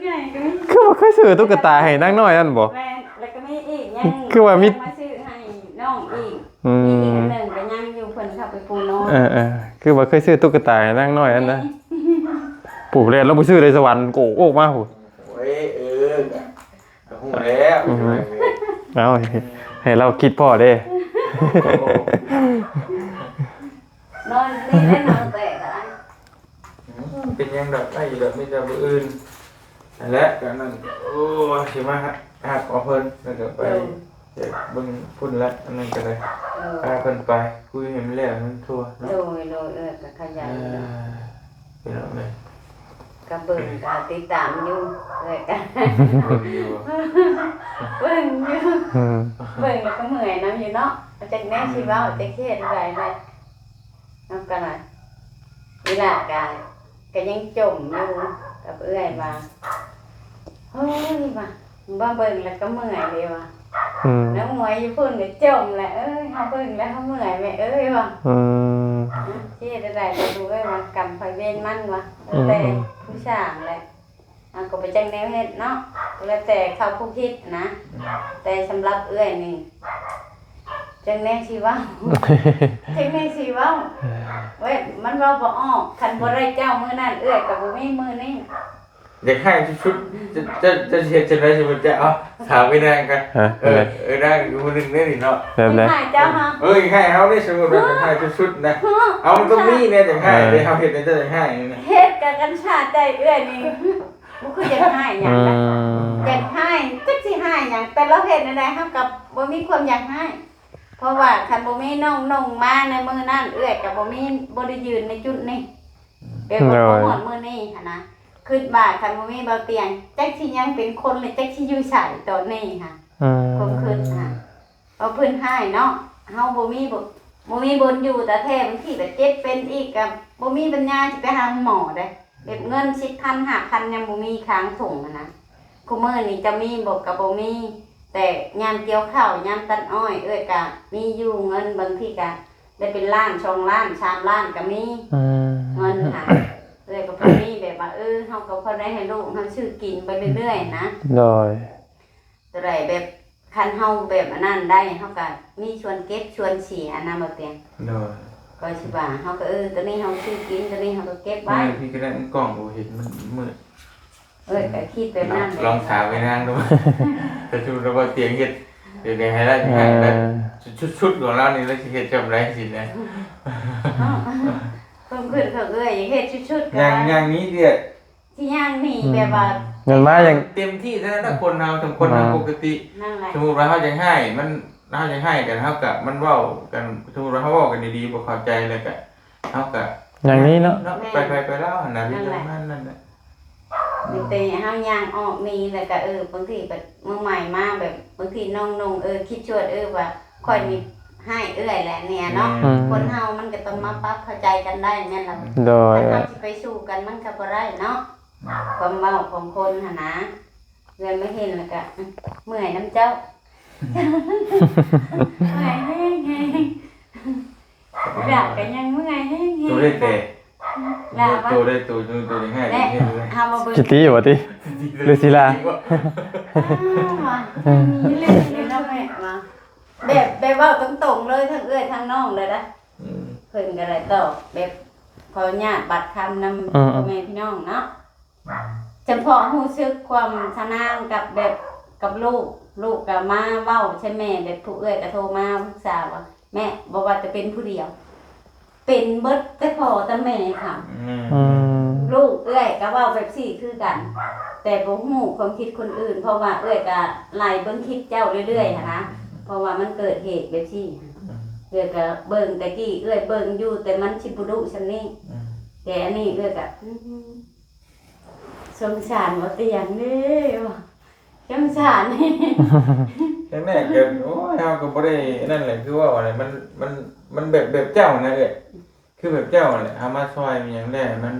ໃຫຍ່ກໍມີ. ຄືວ່າເຄີຍຊື້ຕຸກກະຕາໃຫ້ນາງນ້ອຍນັ້ນບໍ່? ແມ່ນ ແລ້ວກໍມີອີກ ຍັງ ຄືວ່າມີ ມາຊື້ໃຫ້ນ້ອງອີກ. ອືມ ມີອີກອັນໜຶ່ງກໍຍັງຢູ່ ເພິ່ນເຂົ້າໄປປູນອນ. ເອີໆ ຄືວ່າເຄີຍຊື້ຕຸກກະຕາໃຫ້ນາງນ້ອຍນັ້ນນະ. ແມ່ນ ປູແລ້ວ ລາວໄປຊື້ໃນສະຫວັນ ໂກກອອກມາພຸ້ນ. ໂອ້ຍ ເອີ ກໍຮູ້ແລ້ວ. ອືມ ເອົາ ໃຫ້ລາວຄິດພໍ້ເດ້. ນອນນີ້ໄດ້ນອນແຕກອະໄລ. ອືມ ເປັນຫຍັງດອກ ໄດ້ຢູ່ດອກ ມີແຕ່ມື້ອື່ນຫັ້ນແຫຼະ ກໍນັ້ນ. ໂອ້ຍ ຊິມາຮັກເອົາເພິ່ນ ແລ້ວກໍໄປ ໂດຍ ເບິ່ງພຸ້ນລະ ອັນນັ້ນກໍໄດ້. ໂດຍ ພາເພິ່ນໄປ ຄຸຍໃຫ້ມັນແລ້ວໃຫ້ມັນທົ່ວເນາະ. ໂດຍ ໂດຍ ເອີ ກໍຂະຫຍັນ ອ່າ ເນາະ ພີ່ນ້ອງເອີຍ. ກໍເບິ່ງ ກໍຕິດຕາມຢູ່ ເອີ ກໍເບິ່ງຢູ່ ເບິ່ງຢູ່. ອືມ ເບິ່ງແລ້ວກໍເມື່ອຍນຳຢູ່ເນາະ ຈັກແນວຊິເວົ້າ ອືມ ຈັກຊິເຮັດໃດແຫຼະ. ເຮົາກໍລະ ອີ່ຫຼ້າກໍ ກໍຍັງຈົ່ມຢູ່ກັບເອື້ອຍວ່າ ໂອ້ຍ ວ່າ ມາເບິ່ງແລ້ວກໍເມື່ອຍເດ້ວ່າ. ອືມ ນ້ອງໝວຍຢູ່ພຸ້ນກໍຈົ່ມແຫຼະ ເອີຍ ເຮົາເບິ່ງແລ້ວເຮົາເມື່ອຍແມ່ເອີຍວ່າ. ອືມ ຊິເຮັດແນວໃດລະລູກເອີຍວ່າ ກຳໃຜເວນມັນວ່າ ແລ້ວແຕ່ ອືມ ຜູ້ສ້າງແຫຼະ. ເຮົາກໍບໍ່ຈັກແນວເຮັດເນາະ ແລ້ວແຕ່ເຂົາຜູ້ຄິດນະ. ອືມ ແຕ່ສຳລັບເອື້ອຍນີ້ ຈັ່ງແນວຊິເວົ້າ ຈັ່ງແນວຊິເວົ້າ ເອີ ເວີຍ ມັນເວົ້າບໍ່ອອກ. ຄັນບໍ່ໄດ້ເຈົ້າມື້ນັ້ນ ເອື້ອຍກໍບໍ່ມີມື້ນີ້. ຢາກຮ້າຍສຸດໆ ຈະ ຈະ ຈະເຮັດຈັ່ງໃດ ສົມມຸດ ຈະເອົາ ຖາມໄອ້ນາງກັນ. ຮະ? ເອີ ເອີ ນາງກໍຜູ້ໜຶ່ງເດ້ນີ້ເນາະ ແບບໃດ? ຮ້າຍເຈົ້າຫະ? ເອີ ຮ້າຍເຮົາເດ້ ສົມມຸດວ່າ ເອີ ຮ້າຍສຸດໆນະ. ເອົາ ມັນຕ້ອງມີແນ່ ຈະຮ້າຍເດ້ ເອີ ເຮົາເຮັດໃຫ້ເຈົ້າຈະຮ້າຍນີ້ນະ. ເຮັດກະກັນຊາໃຈເອື້ອຍນີ້ ບໍ່ຄືຢາກຮ້າຍຫຍັງນະ. ອືມ ຢາກຮ້າຍ ຈັກຊິຮ້າຍຫຍັງ ແຕ່ລາວເຮັດແນວໃດເຮົາກໍບໍ່ມີຄວາມຢາກຮ້າຍ ເພາະວ່າຄັນບໍ່ມີນ້ອງນົງມາໃນມື້ນັ້ນ ເອື້ອຍກໍບໍ່ມີ ບໍ່ໄດ້ຢືນໃນຈຸດນີ້ ແບບວ່າ ໂດຍ ພໍຮອດມື້ນີ້ຫັ້ນນະ. ຄິດວ່າຄັນບໍ່ມີເບົາຕຽງ ຈັກຊິຍັງເປັນຄົນ ຫຼື ຈັກຊິຢູ່ໃສຕອນນີ້ຫະ. ອືມ ຄວາມຄິດຫະ ເພາະເພິ່ນຮ້າຍເນາະ ເຮົາບໍ່ມີ ບໍ່ ບໍ່ມີບ່ອນຢູ່ຕາແທ້. ບາງທີບາດເຈັບເປັນອີກ ກໍບໍ່ມີປັນຍາຊິໄປຫາໝໍເດ້. ແບບເງິນສິບພັນ ຫ້າພັນ ຍັງບໍ່ມີຄ້າງຖົງຫັ້ນນະ. ຄູ່ມື້ນີ້ຈະມີບໍ່ ກໍບໍ່ມີ. ແຕ່ຍາມກ່ຽວເຂົ້າ ຍາມຕັດອ້ອຍ ເອື້ອຍກະມີຢູ່ເງິນ ບາງທີກະໄດ້ເປັນລ້ານ ສອງລ້ານ ສາມລ້ານກະມີ ອືມ ເງິນຫັ້ນ. ເອື້ອຍກໍພໍມີແບບວ່າ ເອີ ເຮົາກໍພໍໄດ້ໃຫ້ລູກເຮົາຊື້ກິນໄປເລື້ອຍໆນະ. ໂດຍ ຕົວໃດແບບ ຄັນເຮົາແບບອັນນັ້ນໄດ້ ເຮົາກະມີສ່ວນເກັບສ່ວນເສຍນະ ບໍ່ຕຽງ. ໂດຍ ກໍຊິວ່າ ເຮົາກໍ ເອີ ຕົວນີ້ເຮົາຊື້ກິນ ຕົວນີ້ເຮົາກໍເກັບໄວ້. ເອີ ພີ່ກໍໄດ້ ມັນກ້ອງບໍ່ເຫັນ ມັນມືດ. ເອີ ກໍຄິດແບບນັ້ນແຫຼະ ລອງຖາມໄອ້ນາງດູ ຖ້າສົມມຸດວ່າຕຽງເຮັດ ເຮັດໃຫ້ລາວ ເອີ ໃຫ້ລາວ ຊຸດໆຂອງລາວນີ້ ລາວຊິເຮັດຊ່ຳໃດຊີ້ນະ. ເນາະ ຄວາມຄິດຂອງເອື້ອຍ ຢາກເຮັດຊຸດໆ ຍ່າງ ຍ່າງໜີເອື້ອຍ ຊິຍ່າງໜີ ອືມ ແບບວ່າ ເງິນມາຢ່າງ ເຕັມທີ່ເທົ່ານັ້ນນະ ຄົນເຮົາ ຖ້າຄົນເຮົາ ອ່າ ປົກກະຕິ ນັ້ນແຫຼະ ສົມມຸດວ່າເຮົາຢາກຮ້າຍ ມັນ ເຮົາຢາກຮ້າຍກັນ ເຮົາກະ ມັນເວົ້າກັນ ສົມມຸດວ່າເຮົາເວົ້າກັນດີໆ ບໍ່ເຂົ້າໃຈ ແລ້ວກະ ເຮົາກະ ຢ່າງນີ້ເນາະ ເນາະ ແມ່ນ ໄປໃຜໄປລາວຫັ້ນນະ ມີແຕ່ ແມ່ນແຫຼະ ປະມານນັ້ນແຫຼະ. ມີແຕ່ເຮົາຍ່າງອອກໜີ ແລ້ວກະ ເອີ ບາງທີແບບມື້ໃໝ່ມາ ແບບບາງທີນ້ອງນົ່ງ ເອີ ຄິດຊວດ ເອີ ວ່າຂ້ອຍນີ້ ອືມ ຮ້າຍເອື້ອຍແຫຼະນີ້ເນາະ. ແມ່ນ ອືມ ຄົນເຮົາມັນກໍຕ້ອງມາປັບເຂົ້າໃຈກັນໄດ້ ແມ່ນລະ. ໂດຍ ຖ້າເຮົາຊິໄປສູ້ກັນ ມັນກໍບໍ່ໄດ້ເນາະ ຄວາມເວົ້າຂອງຄົນຫັ້ນນະ. ເອື້ອຍມາເຫັນແລ້ວກະ ເມື່ອຍນຳເຈົ້າ ເມື່ອຍແຮງໆ ດາກກໍຍັງເມື່ອຍແຮງໆ ໂຕໄດ້ແຕ່ ດາກ ໂຕໄດ້ ໂຕ ໂຕ ໂຕໄດ້ງ່າຍ ແນ່ ເຮັດເລີຍ ເຮົາມາເບິ່ງ ຊິຕີບໍ່ຕິ ຫຼືຊິລາ ອ້າວ ວ່າ ອືມ ນີ້ເລີຍເນາະແມ່ວ່າ ແບບ ແບບເວົ້າຕົງໆເລີຍ ທັງເອື້ອຍທັງນ້ອງເລີຍນະ. ອືມ ເພິ່ນກໍໄດ້ຕອບແບບຂໍອະນຸຍາດບັດຄຳນຳ ອືມ ພໍ່ແມ່ພີ່ນ້ອງເນາະ. ຈຳເພາະຮູ້ສຶກຄວາມທະນາງກັບແບບກັບລູກ ລູກກໍມາເວົ້າໃສ່ແມ່ ແບບຜູ້ເອື້ອຍກໍໂທມາປຶກສາວ່າ ແມ່ ບໍ່ວ່າແຕ່ເປັນຜູ້ດຽວ ເປັນເບິດແຕ່ພໍ່ແຕ່ແມ່ເຂົາ. ອືມ ອືມ ລູກເອື້ອຍກໍເວົ້າແບບຊີ້ຄືກັນ ແຕ່ບໍ່ຮູ້ຄວາມຄິດຄົນອື່ນ ເພາະວ່າເອື້ອຍກໍໄລ່ເບິ່ງຄລິບເຈົ້າເລື້ອຍໆຫັ້ນນະ ເພາະວ່າມັນເກີດເຫດແບບຊີ້ ອືມ ເອື້ອຍກໍເບິ່ງ ແຕ່ກີ້ເອື້ອຍເບິ່ງຢູ່ ແຕ່ມັນຊິບໍ່ດຸສ່ຳນີ້ ອືມ ແຕ່ອັນນີ້ເອື້ອຍກໍ ອືມ ສົງສານບໍ່ຕຽງເດ້ ວ່າ ສົງສານ ແຕ່ແມ່ກໍ ໂອ້ຍ ເຮົາກໍບໍ່ໄດ້ນັ້ນແຫຼະ ຄືເວົ້າຫັ້ນແຫຼະ ມັນ ມັນ ມັນແບບ ແບບເຈົ້ານະເອື້ອຍ ຄືແບບເຈົ້າຫັ້ນແຫຼະ ເຮົາມາຊ່ອຍມີຫຍັງໄດ້ ມັນ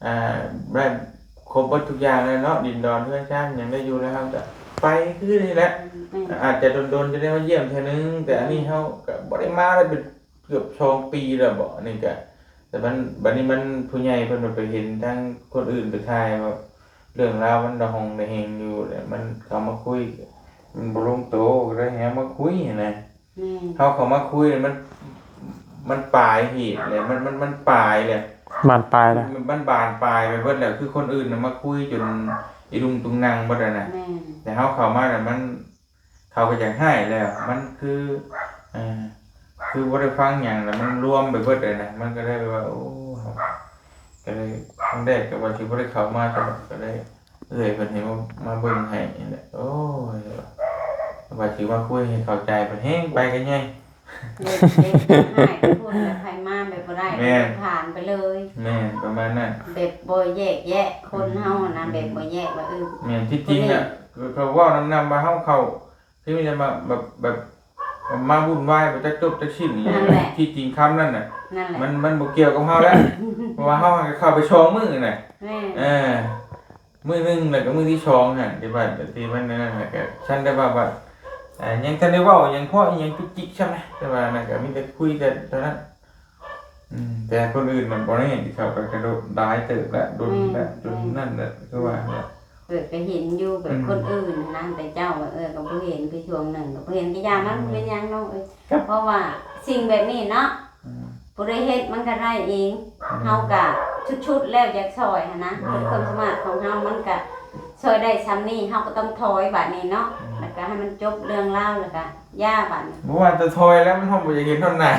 ອ່າ ແບບຄົບເບິດທຸກຢ່າງແລ້ວເນາະ ດິນດອນເຮືອນຊານຫຍັງໄດ້ຢູ່ແລ້ວ ເຮົາກໍໄປຄືນີ້ແຫຼະ ອືມ ອາດຈະດົນໆຈະໄດ້ມາຢ້ຽມເທື່ອໜຶ່ງ ແຕ່ອັນນີ້ເຮົາກໍບໍ່ໄດ້ມາໄດ້ເປັນ ເກືອບສອງປີແລ້ວເບາະ ອັນນີ້ກະ ແຕ່ມັນ ບັດນີ້ມັນຜູ້ໃຫຍ່ເພິ່ນໄປເຫັນທາງຄົນອື່ນໄປຖ່າຍວ່າ ເລື່ອງລາວມັນລະຫົງລະເຮງຢູ່ ແລ້ວມັນເຂົ້າມາຄຸຍ ມັນບໍ່ລົງໂຕ ກໍເລີຍໃຫ້ເຮົາມາຄຸຍຫັ້ນນະ. ແມ່ນ ເຮົາເຂົ້າມາຄຸຍ ມັນ ມັນປາຍເຫດແຫຼະ ມັນ ມັນ ມັນປາຍແຫຼະ ບານປາຍແຫຼະ ມັນ ມັນບານປາຍໄປເບິດແລ້ວ ຄືຄົນອື່ນນະມາຄຸຍຈົນອີລຸງຕຸງນັງເບິດແລ້ວນະ. ແມ່ນ ແຕ່ເຮົາເຂົ້າມາແລ້ວມັນ ເຂົາກໍຢາກຮ້າຍແລ້ວ ມັນຄື ເອີ ຄືບໍ່ໄດ້ຟັງຫຍັງ ແລ້ວມັນລວມໄປເບິດເລີຍນະ ມັນກໍເລີຍແບບວ່າ ໂອ້ ກໍເລີຍ ຄັ້ງແລກກໍວ່າຊິບໍ່ໄດ້ເຂົ້າມາ ກໍເລີຍເອື້ອຍເພິ່ນໃຫ້ມາ ມາເບິ່ງໃຫ້ນີ້ແຫຼະ. ໂອ້ຍ ວ່າຊິມາຄຸຍໃຫ້ເຂົ້າໃຈ ບັດແຮງໄປກັນໃຫຍ່ ເດ້ ເດ້ ຮ້າຍໄປພຸ້ນແລ້ວໃຜມາແບບບໍ່ໄດ້ ແມ່ນ ຜ່ານໄປເລີຍ. ແມ່ນ ປະມານນັ້ນ ແບບບໍ່ແຍກແຍະຄົນເຮົາຫັ້ນນະ ອືມ ແບບບໍ່ແຍກວ່າ ເອີ ແມ່ນ ທີ່ຈິງນະ ຄົນນີ້ ກໍເວົ້ານຳ ນຳວ່າເຮົາເຂົ້າ ຄືມີແຕ່ມາແບບ ແບບ ມາວຸ່ນວາຍບໍ່ຈັກຈົບຈັກສິ້ນນີ້ ນັ້ນແຫຼະ ທີ່ຈິງຄຳນັ້ນນະ ນັ້ນແຫຼະ ມັນ ມັນບໍ່ກ່ຽວກັບເຮົາແລ້ວ ເພາະວ່າເຮົາຫາກໍເຂົ້າໄປສອງມື້ນະ ແມ່ນ ເອີ ມື້ໜຶ່ງ ແລ້ວກໍມື້ທີສອງຫັ້ນ ທີ່ວ່າ ທີ່ມັນນັ້ນນະ ກໍຊັ້ນໄດ້ວ່າ ວ່າ ອ່າ ຍັງທັນໄດ້ເວົ້າຫຍັງເພາະອີ່ຫຍັງຈຸກຈິກຊ້ຳນະ ແຕ່ວ່ານັ້ນກໍມີແຕ່ຄຸຍແຕ່ເທົ່ານັ້ນ. ອືມ ແຕ່ຄົນອື່ນມັນບໍ່ໄດ້ເຫັນທີ່ເຂົາໄປກະໂດດຫຼາຍເຕີບແລ້ວ ດົນແລ້ວ ຈົນນັ້ນແຫຼະ ຄືວ່າແຫຼະ ເອີ ກໍເຫັນຢູ່ແບບ ອືມ ຄົນອື່ນນະ ແຕ່ເຈົ້າວ່າ ເອີ ກໍບໍ່ເຫັນ ໄປຊ່ວງໜຶ່ງກໍບໍ່ເຫັນ ກໍຢ່າມັນ ອືມ ບໍ່ເປັນຫຍັງນ້ອງເອີຍ ເພາະວ່າສິ່ງແບບນີ້ເນາະ ອືມ ຜູ້ໃດເຮັດມັນກໍໄດ້ເອງ ອືມ ເຮົາກໍສຸດໆແລ້ວຢາກຊ່ອຍຫັ້ນນະ ອືມ ເປັນຄວາມສາມາດຂອງເຮົາ ມັນກໍຊ່ອຍໄດ້ຊ່ຳນີ້ ເຮົາກໍຕ້ອງຖອຍບາດນີ້ເນາະ ອືມ ແລ້ວກໍໃຫ້ມັນຈົບເລື່ອງລາວ ແລ້ວກໍ ຢ່າບັດນີ້ ບໍ່ວ່າແຕ່ຖອຍແລ້ວ ມັນ ເຮົາບໍ່ຢາກເຫັນຮອດໜ້າ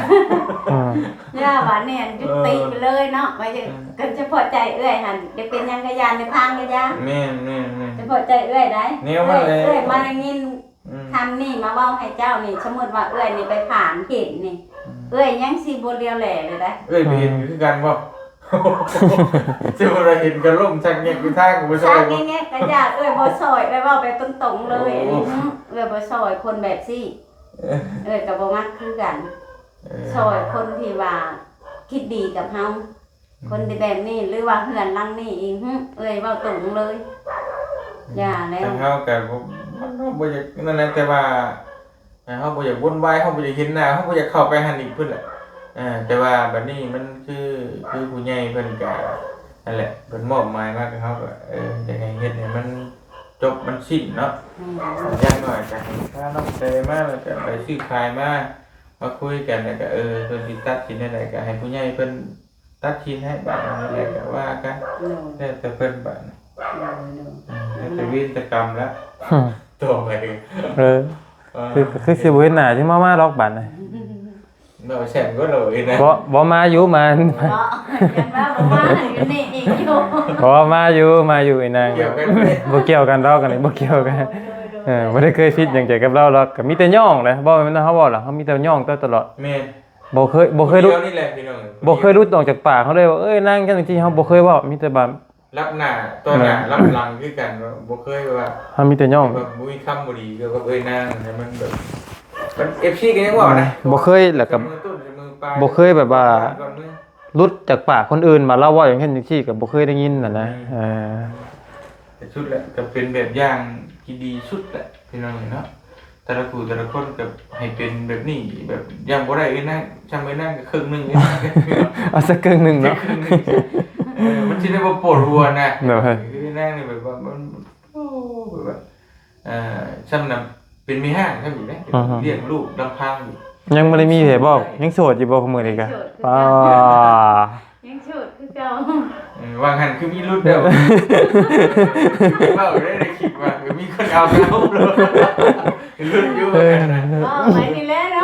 ອືມ ຢ່າບັດນີ້ ອັນ ເອີ ຍຸຕິໄປເລີຍເນາະ ວ່າຈະ ເອີ ກັນສະເພາະໃຈເອື້ອຍຫັ້ນ ຈະເປັນຫຍັງກະຢ່າ ໃນທາງກະຢ່າ ແມ່ນໆໆ ສະເພາະໃຈເອື້ອຍໃດ ແນວມັນແຫຼະ ເອື້ອຍ ເອື້ອຍມາໄດ້ຍິນ ອືມ ຄຳນີ້ມາເວົ້າໃຫ້ເຈົ້ານີ້ ສົມມຸດວ່າເອື້ອຍນີ້ໄປຜ່ານເຫັນນີ້ ອືມ ເອື້ອຍຍັງຊິບໍ່ຫຼຽວແລເລີຍໃດ ເອື້ອຍໄປເຫັນ ອືມ ຄືກັນບໍ່? ຊິບໍ່ໄດ້ເຫັນກະລົ້ມຊັກແງກຢູ່ທາງ ກໍບໍ່ຊ່ອຍ ຊັກແງກກໍຢ່າ ເອື້ອຍບໍ່ຊ່ອຍ ເອື້ອຍເວົ້າໄປຕົງໆເລີຍ ໂອ້ ອັນນີ້ ເອື້ອຍບໍ່ຊ່ອຍຄົນແບບຊີ້ ເອີ ເອື້ອຍກໍບໍ່ມັກຄືກັນ ເອີ ຊ່ອຍຄົນທີ່ວ່າຄິດດີກັບເຮົາ ອືມ ຄົນທີ່ແບບນີ້ ຫຼືວ່າເຮືອນຫຼັງນີ້ອີກ ຫຶ ເອື້ອຍເວົ້າຕົງເລີຍ ອືມ ຢ່າແລ້ວ ທາງເຮົາກໍບໍ່ ເຮົາບໍ່ຢາກນັ້ນແຫຼະ ແຕ່ວ່າ ເຮົາບໍ່ຢາກວຸ່ນວາຍ ເຮົາບໍ່ຢາກເຫັນໜ້າ ເຮົາບໍ່ຢາກເຂົ້າໄປຫັ້ນອີກພຸ້ນແຫຼະ. ເອີ ແຕ່ວ່າບັດນີ້ມັນຄື ຄືຜູ້ໃຫຍ່ເພິ່ນກະນັ້ນແຫຼະ ເພິ່ນມອບໝາຍມາໃຫ້ເຮົາ ກໍ ເອີ ຢາກໃຫ້ເຮັດໃຫ້ມັນຈົບມັນສິ້ນເນາະ. ອືມ ຢ່າງໜ້ອຍກໍໃຫ້ພານ້ອງແຕມາ ແລ້ວກໍໄປຊື້ຂາຍມາ ມາຄຸຍກັນ ແລ້ວກໍ ເອີ ເພິ່ນຊິຕັດສິນແນວໃດ ກໍໃຫ້ຜູ້ໃຫຍ່ເພິ່ນຕັດສິນໃຫ້ ບາດນັ້ນແຫຼະ ກໍວ່າກັນ ໂດຍ ແລ້ວແຕ່ເພິ່ນບາດນີ້. ໂດຍ ໂດຍ ອືມ ແລ້ວແຕ່ເວນແຕ່ກຳແລ້ວ ຕໍ່ໄປ. ເອີ ເອີ ຄື ຄືຊິບໍ່ເຫັນໜ້າຊິມາ ມາດອກບາດນີ້. ເນາະ ແຊມກໍໂລຍນະ ບໍ່ ບໍ່ມາຢູ່ ມາ ບໍ່ ຍັງວ່າບໍ່ມາຢູ່ນີ້ອີກຢູ່. ບໍ່ ມາຢູ່ ມາຢູ່ ອີນາງ ກ່ຽວກັນ ບໍ່ກ່ຽວກັນດອກ ອັນນີ້ບໍ່ກ່ຽວກັນ. ໂດຍ ໂດຍ ເອີ ບໍ່ໄດ້ເຄີຍຜິດຫຍັງໃຈກັບລາວດອກ ກໍມີແຕ່ຍ້ອງແຫຼະ. ບໍ່ແມ່ນເຮົາເວົ້າດອກ ເຮົາມີແຕ່ຍ້ອງຕະຫຼອດ. ແມ່ນ ບໍ່ເຄີຍ ບໍ່ເຄີຍຫຼຸດ ດຽວນີ້ແຫຼະພີ່ນ້ອງ ບໍ່ເຄີຍຫຼຸດອອກຈາກປາກເຮົາເລີຍວ່າ ເອີຍ ນາງຈັ່ງຊີ້ ເຮົາບໍ່ເຄີຍເວົ້າ ມີແຕ່ວ່າ ລັບໜ້າຕໍ່ໜ້າ ແມ່ນ ລັບຫຼັງຄືກັນ ບໍ່ເຄີຍວ່າ ເຮົາມີແຕ່ຍ້ອງ ແບບບໍ່ມີຄຳບໍ່ດີກ່ຽວກັບເອີຍນາງນະ. ມັນແບບ ມັນ ເອັຟຊີ ກໍຍັງເວົ້ານະ ບໍ່ເຄີຍ ແລ້ວກໍ ແຕ່ມື້ຕົ້ນແຕ່ມື້ປາຍ ບໍ່ເຄີຍແບບວ່າ ກ່ອນເມືອ ຫຼຸດຈາກປາກຄົນອື່ນມາ ລາວເວົ້າຢ່າງຊັ້ນຈັ່ງຊີ້ ກໍບໍ່ເຄີຍໄດ້ຍິນຫັ້ນນະ. ອືມ ເອີ ທີ່ສຸດແຫຼະ ກໍເປັນແບບຢ່າງທີ່ດີສຸດແຫຼະ ພີ່ນ້ອງເອີຍເນາະ. ແຕ່ລະຜູ້ແຕ່ລະຄົນກໍໃຫ້ເປັນແບບນີ້ ແບບຢ່າງບໍ່ໄດ້ເອີຍນາງ ຊ່ຳເອີຍນາງກໍເຄິ່ງໜຶ່ງ ເອີຍນາງ ເອົາສັກເຄິ່ງໜຶ່ງເນາະ ເຄິ່ງໜຶ່ງ ເອີ ມັນຊິໄດ້ບໍ່ປວດຫົວນະ. ໂດຍ ເອີຍນາງນີ້ແບບວ່າມັນ ໂອ້ ແບບວ່າ ເອີ ຊ່ຳນຳເປັນແມ່ຮ້າງຊ່ຳອີກເດ້ ອືຮຶ ລ້ຽງລູກລຳພັງຢູ່ ຍັງບໍ່ໄດ້ມີໃຜບອກ ຍັງໂສດຢູ່ບໍ່ ຜູ້ມື້ນີ້ກະ ໂສດຄືເກົ່າ ປ້າ ຍັງໂສດຄືເກົ່າ. ເອີ ວ່າງຫັ້ນຄືມີຫຼຸດແລ້ວ ເວົ້າໄດ້ ໄດ້ຄິດວ່າ ເອີ ມີຄົນເອົາແລ້ວ ຫຼຸດຢູ່ ເອີ ວ່າໄປນີ້ແຫຼະເນາະ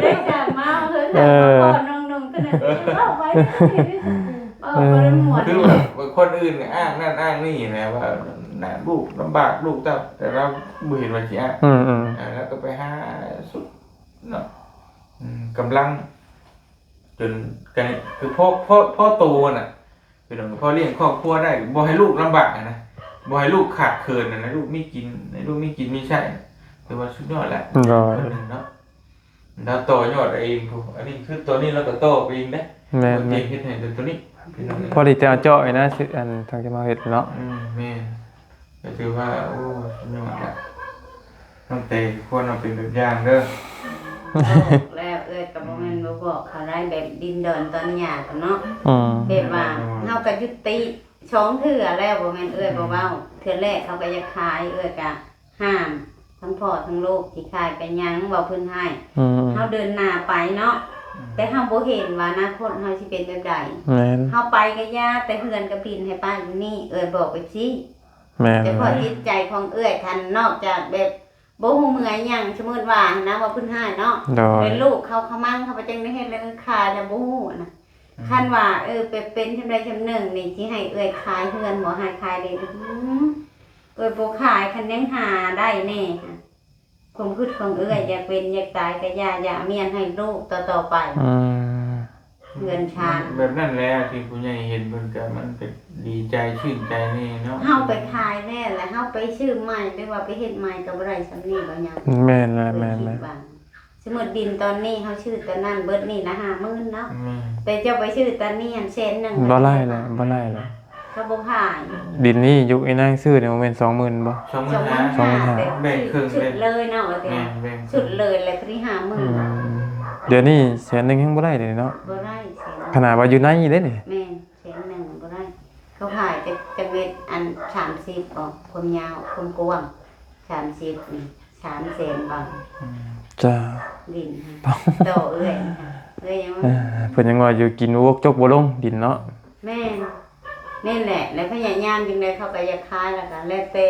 ໄດ້ຈາກມາເພິ່ນ ເອີ ມາຂໍນ້ອງໆ ເທົ່ານັ້ນ ເວົ້າໄປ ເວົ້າບໍ່ໄດ້ມ່ວນ ຄືແບບຄົນອື່ນອ້າງນັ້ນອ້າງນີ້ນະ ວ່າລູກລຳບາກ ລູກເຕົ້າ ແຕ່ລາວບໍ່ເຫັນວ່າຊິອ້າງ ອືມໆ ເອີ ລາວກໍໄປຫາສຸດເນາະ ອືມ ກຳລັງ ຈົນກະ ຄືພໍ ພໍ ພໍໂຕຫັ້ນນະ ພີ່ນ້ອງ ພໍລ້ຽງຄອບຄົວໄດ້ ບໍ່ໃຫ້ລູກລຳບາກຫັ້ນນະ ບໍ່ໃຫ້ລູກຂາດເຂີນຫັ້ນນະ ລູກມີກິນ ໃຫ້ລູກມີກິນມີໃຊ້ ຖືວ່າສຸດຍອດແລ້ວ ໂດຍ ຄົນໜຶ່ງເນາະ. ລາວຕໍ່ຍອດເອງພຸ້ນ ອັນນີ້ຄືຕອນນີ້ລາວກໍຕໍ່ໄປເອງເດ້ ແມ່ນໆ ເຮັດໃຫ້ໂຕນີ້ ພໍດີແຕ່ເຈາະນີ້ນະ ອັນທາງທີ່ມາເຮັດເນາະ ອືມ ແມ່ນ ກໍຖືວ່າ ໂອ້ ສຸດຍອດແລ້ວ ຕັ້ງແຕ່ຄວນເອົາເປັນແບບຢ່າງເດີ. ບອກແລ້ວເອື້ອຍກໍບໍ່ແມ່ນບໍ່ບອກເຂົາໄດ້ ແບບດິນດອນຕອນຫຍ້າກໍເນາະ ອືມ ແບບວ່າເຮົາກໍຍຸຕິສອງເທື່ອແລ້ວ ບໍ່ແມ່ນເອື້ອຍ ອືມ ບໍ່ເວົ້າ ເທື່ອແລກເຂົາກໍຢາກຂາຍ ເອື້ອຍກໍຫ້າມ ທັງພໍ່ທັງລູກ ຊິຂາຍໄປຫຍັງ ເວົ້າເພິ່ນໃຫ້ ອືມ ເຮົາເດີນໜ້າໄປເນາະ ອືມ ແຕ່ເຮົາບໍ່ເຫັນວ່າອະນາຄົດເຮົາຊິເປັນແບບໃດ ແມ່ນ ເຮົາໄປກໍຢ່າ ແຕ່ເຮືອນກັບດິນໃຫ້ປ້າຢູ່ນີ້ ເອື້ອຍບອກໄປຊີ້. ແມ່ນ ແຕ່ພໍຈິດໃຈຂອງເອື້ອຍຫັ້ນ ນອກຈາກແບບບໍ່ຮູ້ເມື່ອຫຍັງ ສົມມຸດວ່າຫັ້ນນະ ວ່າເພິ່ນຮ້າຍເນາະ ໂດຍ ແມ່ນລູກເຂົາຂະມັງ ເຂົາໄປຈັ່ງໄດ້ເຮັດ ແລ້ວຂາຍແລ້ວບໍ່ຮູ້ນະ ອືມ ຄັນວ່າ ເອີ ໄປເປັນຊ່ຳໃດຊ່ຳໜຶ່ງນີ້ ຊິໃຫ້ເອື້ອຍຂາຍເຮືອນບໍ່ ໃຫ້ຂາຍເດ້ ອືມ ເອື້ອຍບໍ່ຂາຍ ຄັນຍັງຫາໄດ້ແດ່ ຄວາມຄິດຂອງເອື້ອຍ ຢາກເປັນຢາກຕາຍກໍຢ່າ ຢ່າມຽນໃຫ້ລູກຕໍ່ໆໄປ ອືມ ເຮືອນຊານ ແບບນັ້ນແຫຼະ ທີ່ຜູ້ໃຫຍ່ເຫັນເພິ່ນກໍ ມັນກໍດີໃຈຊື່ນໃຈແດ່ເນາະ ເຮົາໄປຂາຍແລ້ວ ແລ້ວເຮົາໄປຊື້ໃໝ່ ຫຼືວ່າໄປເຮັດໃໝ່ກໍບໍ່ໄດ້ຊ່ຳນີ້ບໍ່ຫຍັງ ແມ່ນແຫຼະ ແມ່ນໆ ສົມມຸດດິນຕອນນີ້ເຮົາຊື້ຕອນນັ້ນເບິດນີ້ລະຫ້າໝື່ນເນາະ ແມ່ນ ແຕ່ເຈົ້າໄປຊື້ຕອນນີ້ຫັ້ນແສນໜຶ່ງ ບໍ່ໄດ້ແຫຼະ ບໍ່ໄດ້ແຫຼະ ເຂົາບໍ່ຂາຍ ດິນນີ້ຢູ່ອີນາງຊື້ນີ້ບໍ່ແມ່ນສອງໝື່ນບໍ່ ສອງໝື່ນຫ້າ ສອງໝື່ນຫ້າ ແບ່ງເຄິ່ງເດ້ ຊຸດເລີຍເນາະ ວ່າແຕ່ ແມ່ນ ແບ່ງເຄິ່ງ ຊຸດເລີຍແຫຼະ ພໍດີຫ້າໝື່ນ ອືມ ດຽວນີ້ແສນໜຶ່ງຍັງບໍ່ໄດ້ເດ້ເນາະ ບໍ່ໄດ້ແສນໜຶ່ງ ຂະໜາດວ່າຢູ່ໃນນີ້ເດ້ນີ້ ແມ່ນ ແສນໜຶ່ງບໍ່ໄດ້ ເຂົາຂາຍຈັກ ຈັກເມັດ ອັນ ສາມສິບ ບໍ່ ຄວາມຍາວ ຄວາມກວ້າງ ສາມສິບ ນີ້ ສາມແສນບາດ ອືມ ຈ້າ ດິນຫັ້ນ ຕໍ່ເອື້ອຍຫັ້ນ ເອື້ອຍຍັງວ່າ ເອີ ເພິ່ນຍັງວ່າຢູ່ກິນບໍ່ວົກຈົກບໍ່ລົງດິນເນາະ ແມ່ນ ແມ່ນແຫຼະ ແລ້ວພະຍາຍາມຈັ່ງໃດເຂົາກໍຢາກຂາຍ ແລ້ວກໍແລ້ວແຕ່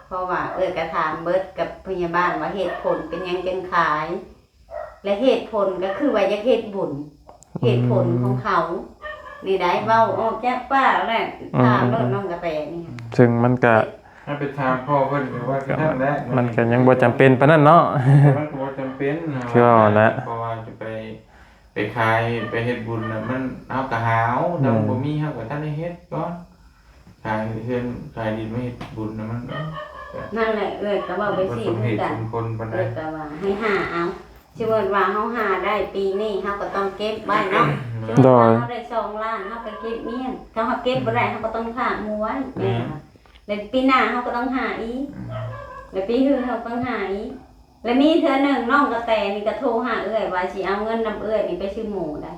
ເພາະວ່າເອື້ອຍກໍຖາມເບິດກັບພະຍາບານວ່າເຫດຜົນເປັນຫຍັງຈຶ່ງຂາຍ ແລະເຫດຜົນກໍຄືວ່າຢາກເຮັດບຸນ ເຫດຜົນຂອງເຂົານີ້ໄດ໋ ເວົ້າອອກຈາກປາກແຫຼະ ອືມ ຖາມໂລດນ້ອງກະແຕນີ້ ເຊິ່ງມັນກະ ຖ້າໄປຖາມພໍ່ເພິ່ນກໍວ່າຄືນັ້ນແຫຼະ ມັນກະຍັງບໍ່ຈຳເປັນປານນັ້ນເນາະ ມັນກໍບໍ່ຈຳເປັນ ຄືວ່າຫັ້ນແຫຼະ ເພາະວ່າຈະໄປ ໄປຂາຍ ໄປເຮັດບຸນນະ ມັນ ເຮົາກໍຫາເອົາ ອືມ ຖ້າມັນບໍ່ມີ ເຮົາກໍທັນໄດ້ເຮັດກ່ອນ ຂາຍເຮືອນຂາຍດິນມາເຮັດບຸນນະ ມັນ ເອີ ນັ້ນແຫຼະ ເອື້ອຍກໍເວົ້າໄປຊີ້ຄືກັນ ເອື້ອຍກໍວ່າໃຫ້ຫາເອົາ ສົມມຸດວ່າເຮົາຫາໄດ້ປີນີ້ ເຮົາກໍຕ້ອງເກັບໄວ້ເນາະ ໂດຍ ສົມມຸດວ່າເຮົາໄດ້ສອງລ້ານ ເຮົາກໍເກັບມ້ຽນ ຖ້າເຮົາເກັບບໍ່ໄດ້ ເຮົາກໍຕ້ອງຝາກໝູ່ໄວ້ ແມ່ນ ແມ່ນ ແລ້ວປີໜ້າເຮົາກໍຕ້ອງຫາອີກ ອືມ ແລ້ວປີຮືເຮົາກໍຫາອີກ. ແລ້ວມີເທື່ອໜຶ່ງນ້ອງກະແຕນີ້ກໍໂທຫາເອື້ອຍວ່າຊິເອົາເງິນນຳເອື້ອຍນີ້ໄປຊື້ໝູໄດ໋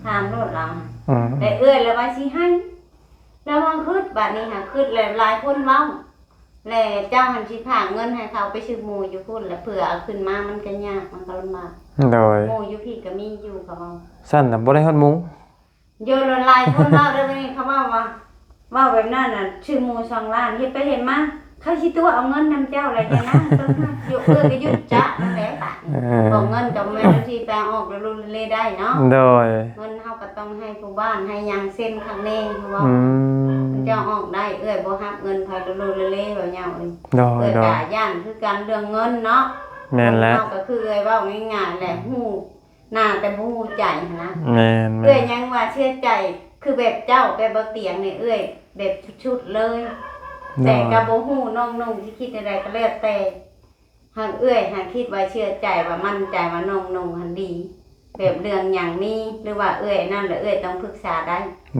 ຖາມໂລດລາວ. ອືມ ແຕ່ເອື້ອຍລະວ່າຊິໃຫ້ ລະວ່າຄຶດ ບາດນີ້ຫາຄຶດແລ້ວຫຼາຍຄົນເວົ້າ ແລະເຈົ້າຫັ້ນຊິພາເງິນໃຫ້ເຂົາໄປຊື້ໝູຢູ່ພຸ້ນ ລະເພື່ອເອົາຂຶ້ນມາມັນກໍຍາກ ມັນກໍລຳບາກ. ໂດຍ ໝູຢູ່ພີ້ກໍມີຢູ່ ເຂົາເວົ້າ. ຊັ້ນນະບໍ່ໄດ້ຮອດໝູ. ໂຍ ລະຫຼາຍຄົນເວົ້າເດີ ບາດນີ້ເຂົາເວົ້າວ່າ ເວົ້າແບບນັ້ນນະ ຊື້ໝູສອງລ້ານ ເຮັດໄປເຮັດມາ ເຂົາຊິຕົວະເອົາເງິນນຳເຈົ້າແລ້ວ ຢ່ານະ ຕ້ອງຍອມ ເອື້ອຍກໍຢຸດຈະນັ້ນແຫຼະບາດນີ້. ເອີ ເພາະເງິນກໍບໍ່ແມ່ນວ່າຊິໄປເອົາອອກລຸລຸເລໄດ້ເນາະ. ໂດຍ ເງິນເຮົາກໍຕ້ອງໃຫ້ຜູ້ບ້ານໃຫ້ຫຍັງເຊັນຄັກແນ່ ເພາະວ່າ ອືມ ເຈົ້າອອກໄດ້ ເອື້ອຍບໍ່ຮັບເງິນໃຜລຸລຸເລເລີ ເວົ້າຍາວເອີຍ. ໂດຍ ເອື້ອຍກໍຢ້ານຄືກັນເລື່ອງເງິນເນາະ. ແມ່ນແຫຼະ ເຮົາກໍຄືເອື້ອຍເວົ້າງ່າຍໆແຫຼະ ຮູ້ໜ້າແຕ່ບໍ່ຮູ້ໃຈຫັ້ນນະ. ແມ່ນໆ ເອື້ອຍຍັງວ່າເຊື່ອໃຈ ຄືແບບເຈົ້າ ແບບບໍ່ຕຽງນີ້ ເອື້ອຍແບບສຸດໆເລີຍ. ໂດຍ ແຕ່ກໍບໍ່ຮູ້ນ້ອງນຸ່ງຊິຄິດແນວໃດກໍແລ້ວແຕ່ ຫາກເອື້ອຍຫາກຄິດວ່າເຊື່ອໃຈວ່າໝັ້ນໃຈວ່ານ້ອງນຸ່ງຫັ້ນດີ ແບບເລື່ອງຫຍັງມີ ຫຼືວ່າເອື້ອຍອັນນັ້ນລະ ເອື້ອຍຕ້ອງປຶກສາໄດ້.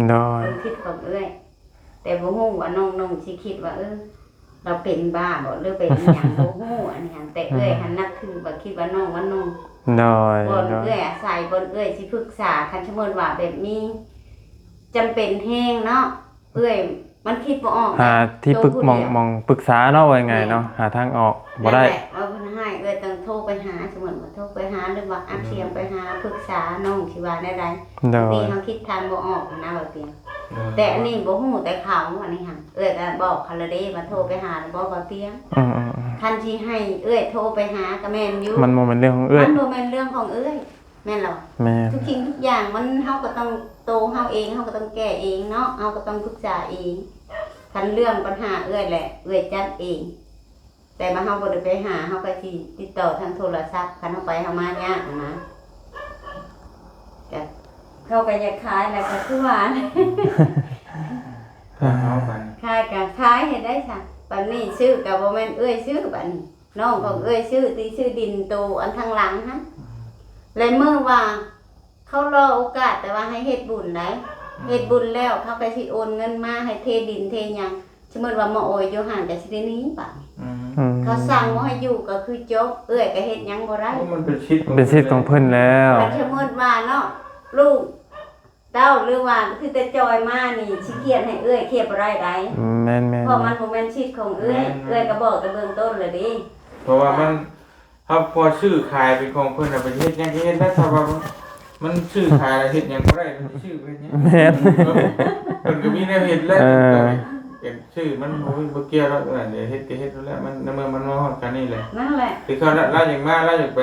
ໂດຍ ຄວາມຄິດຂອງເອື້ອຍ ແຕ່ບໍ່ຮູ້ວ່ານ້ອງນຸ່ງຊິຄິດວ່າ ເອີ ລາວເປັນບ້າບໍ ຫຼືເປັນອີ່ຫຍັງ ບໍ່ຮູ້ອັນນີ້ຫັ້ນ. ແຕ່ເອື້ອຍຫັ້ນນັບຖືວ່າຄິດວ່ານ້ອງວ່ານຸ່ງ. ໂດຍ ບ່ອນເອື້ອຍອາໄສ ບ່ອນເອື້ອຍຊິປຶກສາ ຄັນສົມມຸດວ່າແບບມີຈຳເປັນແຮງເນາະ ເອື້ອຍມັນຄິດບໍ່ອອກ ຫາທີ່ປຶກ ໂຕຜູ້ດຽວ ໝ່ອງ ໝ່ອງປຶກສາເນາະ ວ່າງ່າຍໆເນາະ. ແມ່ນ ຫາທາງອອກບໍ່ໄດ້ ນັ້ນແຫຼະ ວ່າເພິ່ນໃຫ້ເອື້ອຍຕ້ອງໂທໄປຫາ ສົມມຸດວ່າໂທໄປຫາ ຫຼືວ່າອັດສຽງໄປຫາ ປຶກສານ້ອງຊິວ່າແນວໃດ. ໂດຍ ບາງທີເຮົາຄິດທາງບໍ່ອອກຫັ້ນນະ ວ່າຕຽງ. ໂດຍ ແຕ່ອັນນີ້ບໍ່ຮູ້ແຕ່ເຂົາ ອັນນີ້ຫັ້ນ ເອື້ອຍກໍບອກເຂົາລະເດ້ ວ່າໂທໄປຫາແລ້ວບໍ່ ບໍ່ຕຽງ. ອືມໆໆ ຄັນຊິໃຫ້ເອື້ອຍໂທໄປຫາກໍແມ່ນຢູ່ ມັນບໍ່ແມ່ນເລື່ອງຂອງເອື້ອຍ ມັນບໍ່ແມ່ນເລື່ອງຂອງເອື້ອຍ. ແມ່ນແລ້ວ ແມ່ນ ທຸກສິ່ງທຸກຢ່າງມັນ ເຮົາກໍຕ້ອງ ໂຕເຮົາເອງ ເຮົາກໍຕ້ອງແກ້ເອງເນາະ ເຮົາກໍຕ້ອງປຶກສາເອງ. ຄັນເລື່ອງບັນຫາເອື້ອຍແຫຼະ ເອື້ອຍຈັດເອງ ແຕ່ວ່າເຮົາບໍ່ໄດ້ໄປຫາ ເຮົາກໍຊິຕິດຕໍ່ທາງໂທລະສັບ ຄັນເຮົາໄປເຮົາມາຍາກນະ. ກະເຂົາກໍຢາກຂາຍແຫຼະ ກໍຄືວ່າ ຂາຍກໍຂາຍ ເຮັດໄດ້ຊະ. ບັດນີ້ຊື້ກໍບໍ່ແມ່ນເອື້ອຍຊື້ ບັດນີ້ ນ້ອງຂອງເອື້ອຍຊື້ ທີ່ຊື້ດິນໂຕອັນທາງຫຼັງຫັ້ນ. ແລະມື້ວ່າເຂົາລໍໂອກາດ ແຕ່ວ່າໃຫ້ເຮັດບຸນໄດ໋ ອືມ ເຮັດບຸນແລ້ວເຂົາກໍຊິໂອນເງິນມາໃຫ້ເທດິນເທຫຍັງ. ສົມມຸດວ່າໝໍໂອຍຢູ່ຫັ້ນກໍຊິໄດ້ໜີບາດນີ້. ອືມ ອືມ ເຂົາສັ່ງບໍ່ໃຫ້ຢູ່ກໍຄືຈົບ ເອື້ອຍກໍເຮັດຫຍັງບໍ່ໄດ້. ໂອ້ ມັນເປັນສິດຂອງ ເປັນສິດຂອງເພິ່ນແລ້ວ. ຄັນສົມມຸດວ່າເນາະ ລູກ ເຕົ້າ ຫຼືວ່າຄືແຕ່ຈອຍມານີ້ ຊິຄຽດໃຫ້ເອື້ອຍຄຽດບໍ່ໄດ້ໃດ໋. ອືມ ແມ່ນໆໆ ເພາະມັນບໍ່ແມ່ນສິດຂອງເອື້ອຍ. ແມ່ນໆ ເອື້ອຍກໍບອກແຕ່ເບື້ອງຕົ້ນແລ້ວເດ້ ເພາະວ່າມັນ ຖ້າພໍຊື້ຂາຍເປັນຂອງເພິ່ນນະ ເພິ່ນເຮັດຫຍັງກໍເຮັດໄດ້ ຖ້າວ່າມັນ ມັນຊື້ຂາຍແລ້ວເຮັດຫຍັງບໍ່ໄດ້ ເພິ່ນຊິຊື້ໄປເຮັດຫຍັງ? ແມ່ນ ເອີ ເພິ່ນກໍມີແນວເຮັດແລ້ວ. ເອີ ເປັນຊື້ມັນບໍ່ ບໍ່ກ່ຽວດອກ ອັນນັ້ນເດ ເຮັດກໍເຮັດແລ້ວ ມັນ ໃນເມື່ອມັນມາຮອດການນີ້ແຫຼະ ນັ້ນແຫຼະ ຄືເຂົາລະ ລາວຢາກມາ ລາວຢາກໄປ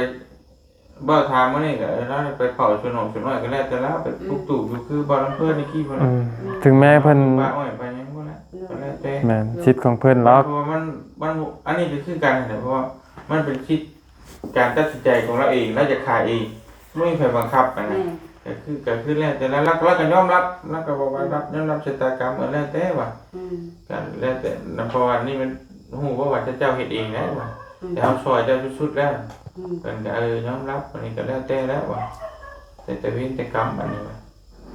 ບໍ່ຖາມມື້ນີ້ກໍ ເອີ ລາວໄປເຝົ້າສວນໜອງສວນນ້ອຍກໍແລ້ວແຕ່ລາວ ໄປ ອືມ ປຸກຕູບຢູ່ຄືບ່ອນອຳເພີນີ້ກີ້ພຸ້ນນະ. ອືມ ເຖິງແມ້ເພິ່ນ ປ່າອ້ອຍໄປຫຍັງພຸ້ນນະ ອືມ ກໍແລ້ວແຕ່. ແມ່ນ ສິດຂອງເພິ່ນລອກ ເພາະວ່າມັນ ມັນ ອັນນີ້ກໍຄືກັນຫັ້ນແຫຼະ ເພາະວ່າມັນເປັນສິດການຕັດສິນໃຈຂອງລາວເອງ ລາວຈະຂາຍເອງ ບໍ່ມີໃຜບັງຄັບຫັ້ນນະ. ແມ່ນ ກໍຄື ກໍຄືແລ້ວແຕ່ລາວ ລາວກໍຍອມຮັບ ລາວກໍບອກວ່າ ອືມ ຮັບ ຍອມຮັບຊະຕາກຳ ເອີ ແລ້ວແຕ່ວ່າ ອືມ ກໍແລ້ວແຕ່ ເພາະວ່ານີ້ມັນຮູ້ບໍ່ວ່າເຈົ້າເຮັດເອງໄດ໋ວ່າ ອືມ ແຕ່ເຮົາຊ່ອຍເຈົ້າສຸດໆແລ້ວ ອືມ ເພິ່ນກໍ ເອີ ຍອມຮັບ ອັນນີ້ກໍແລ້ວແຕ່ແລ້ວວ່າ ແຕ່ ແຕ່ເວນແຕ່ກຳ ອັນນີ້ວ່າ.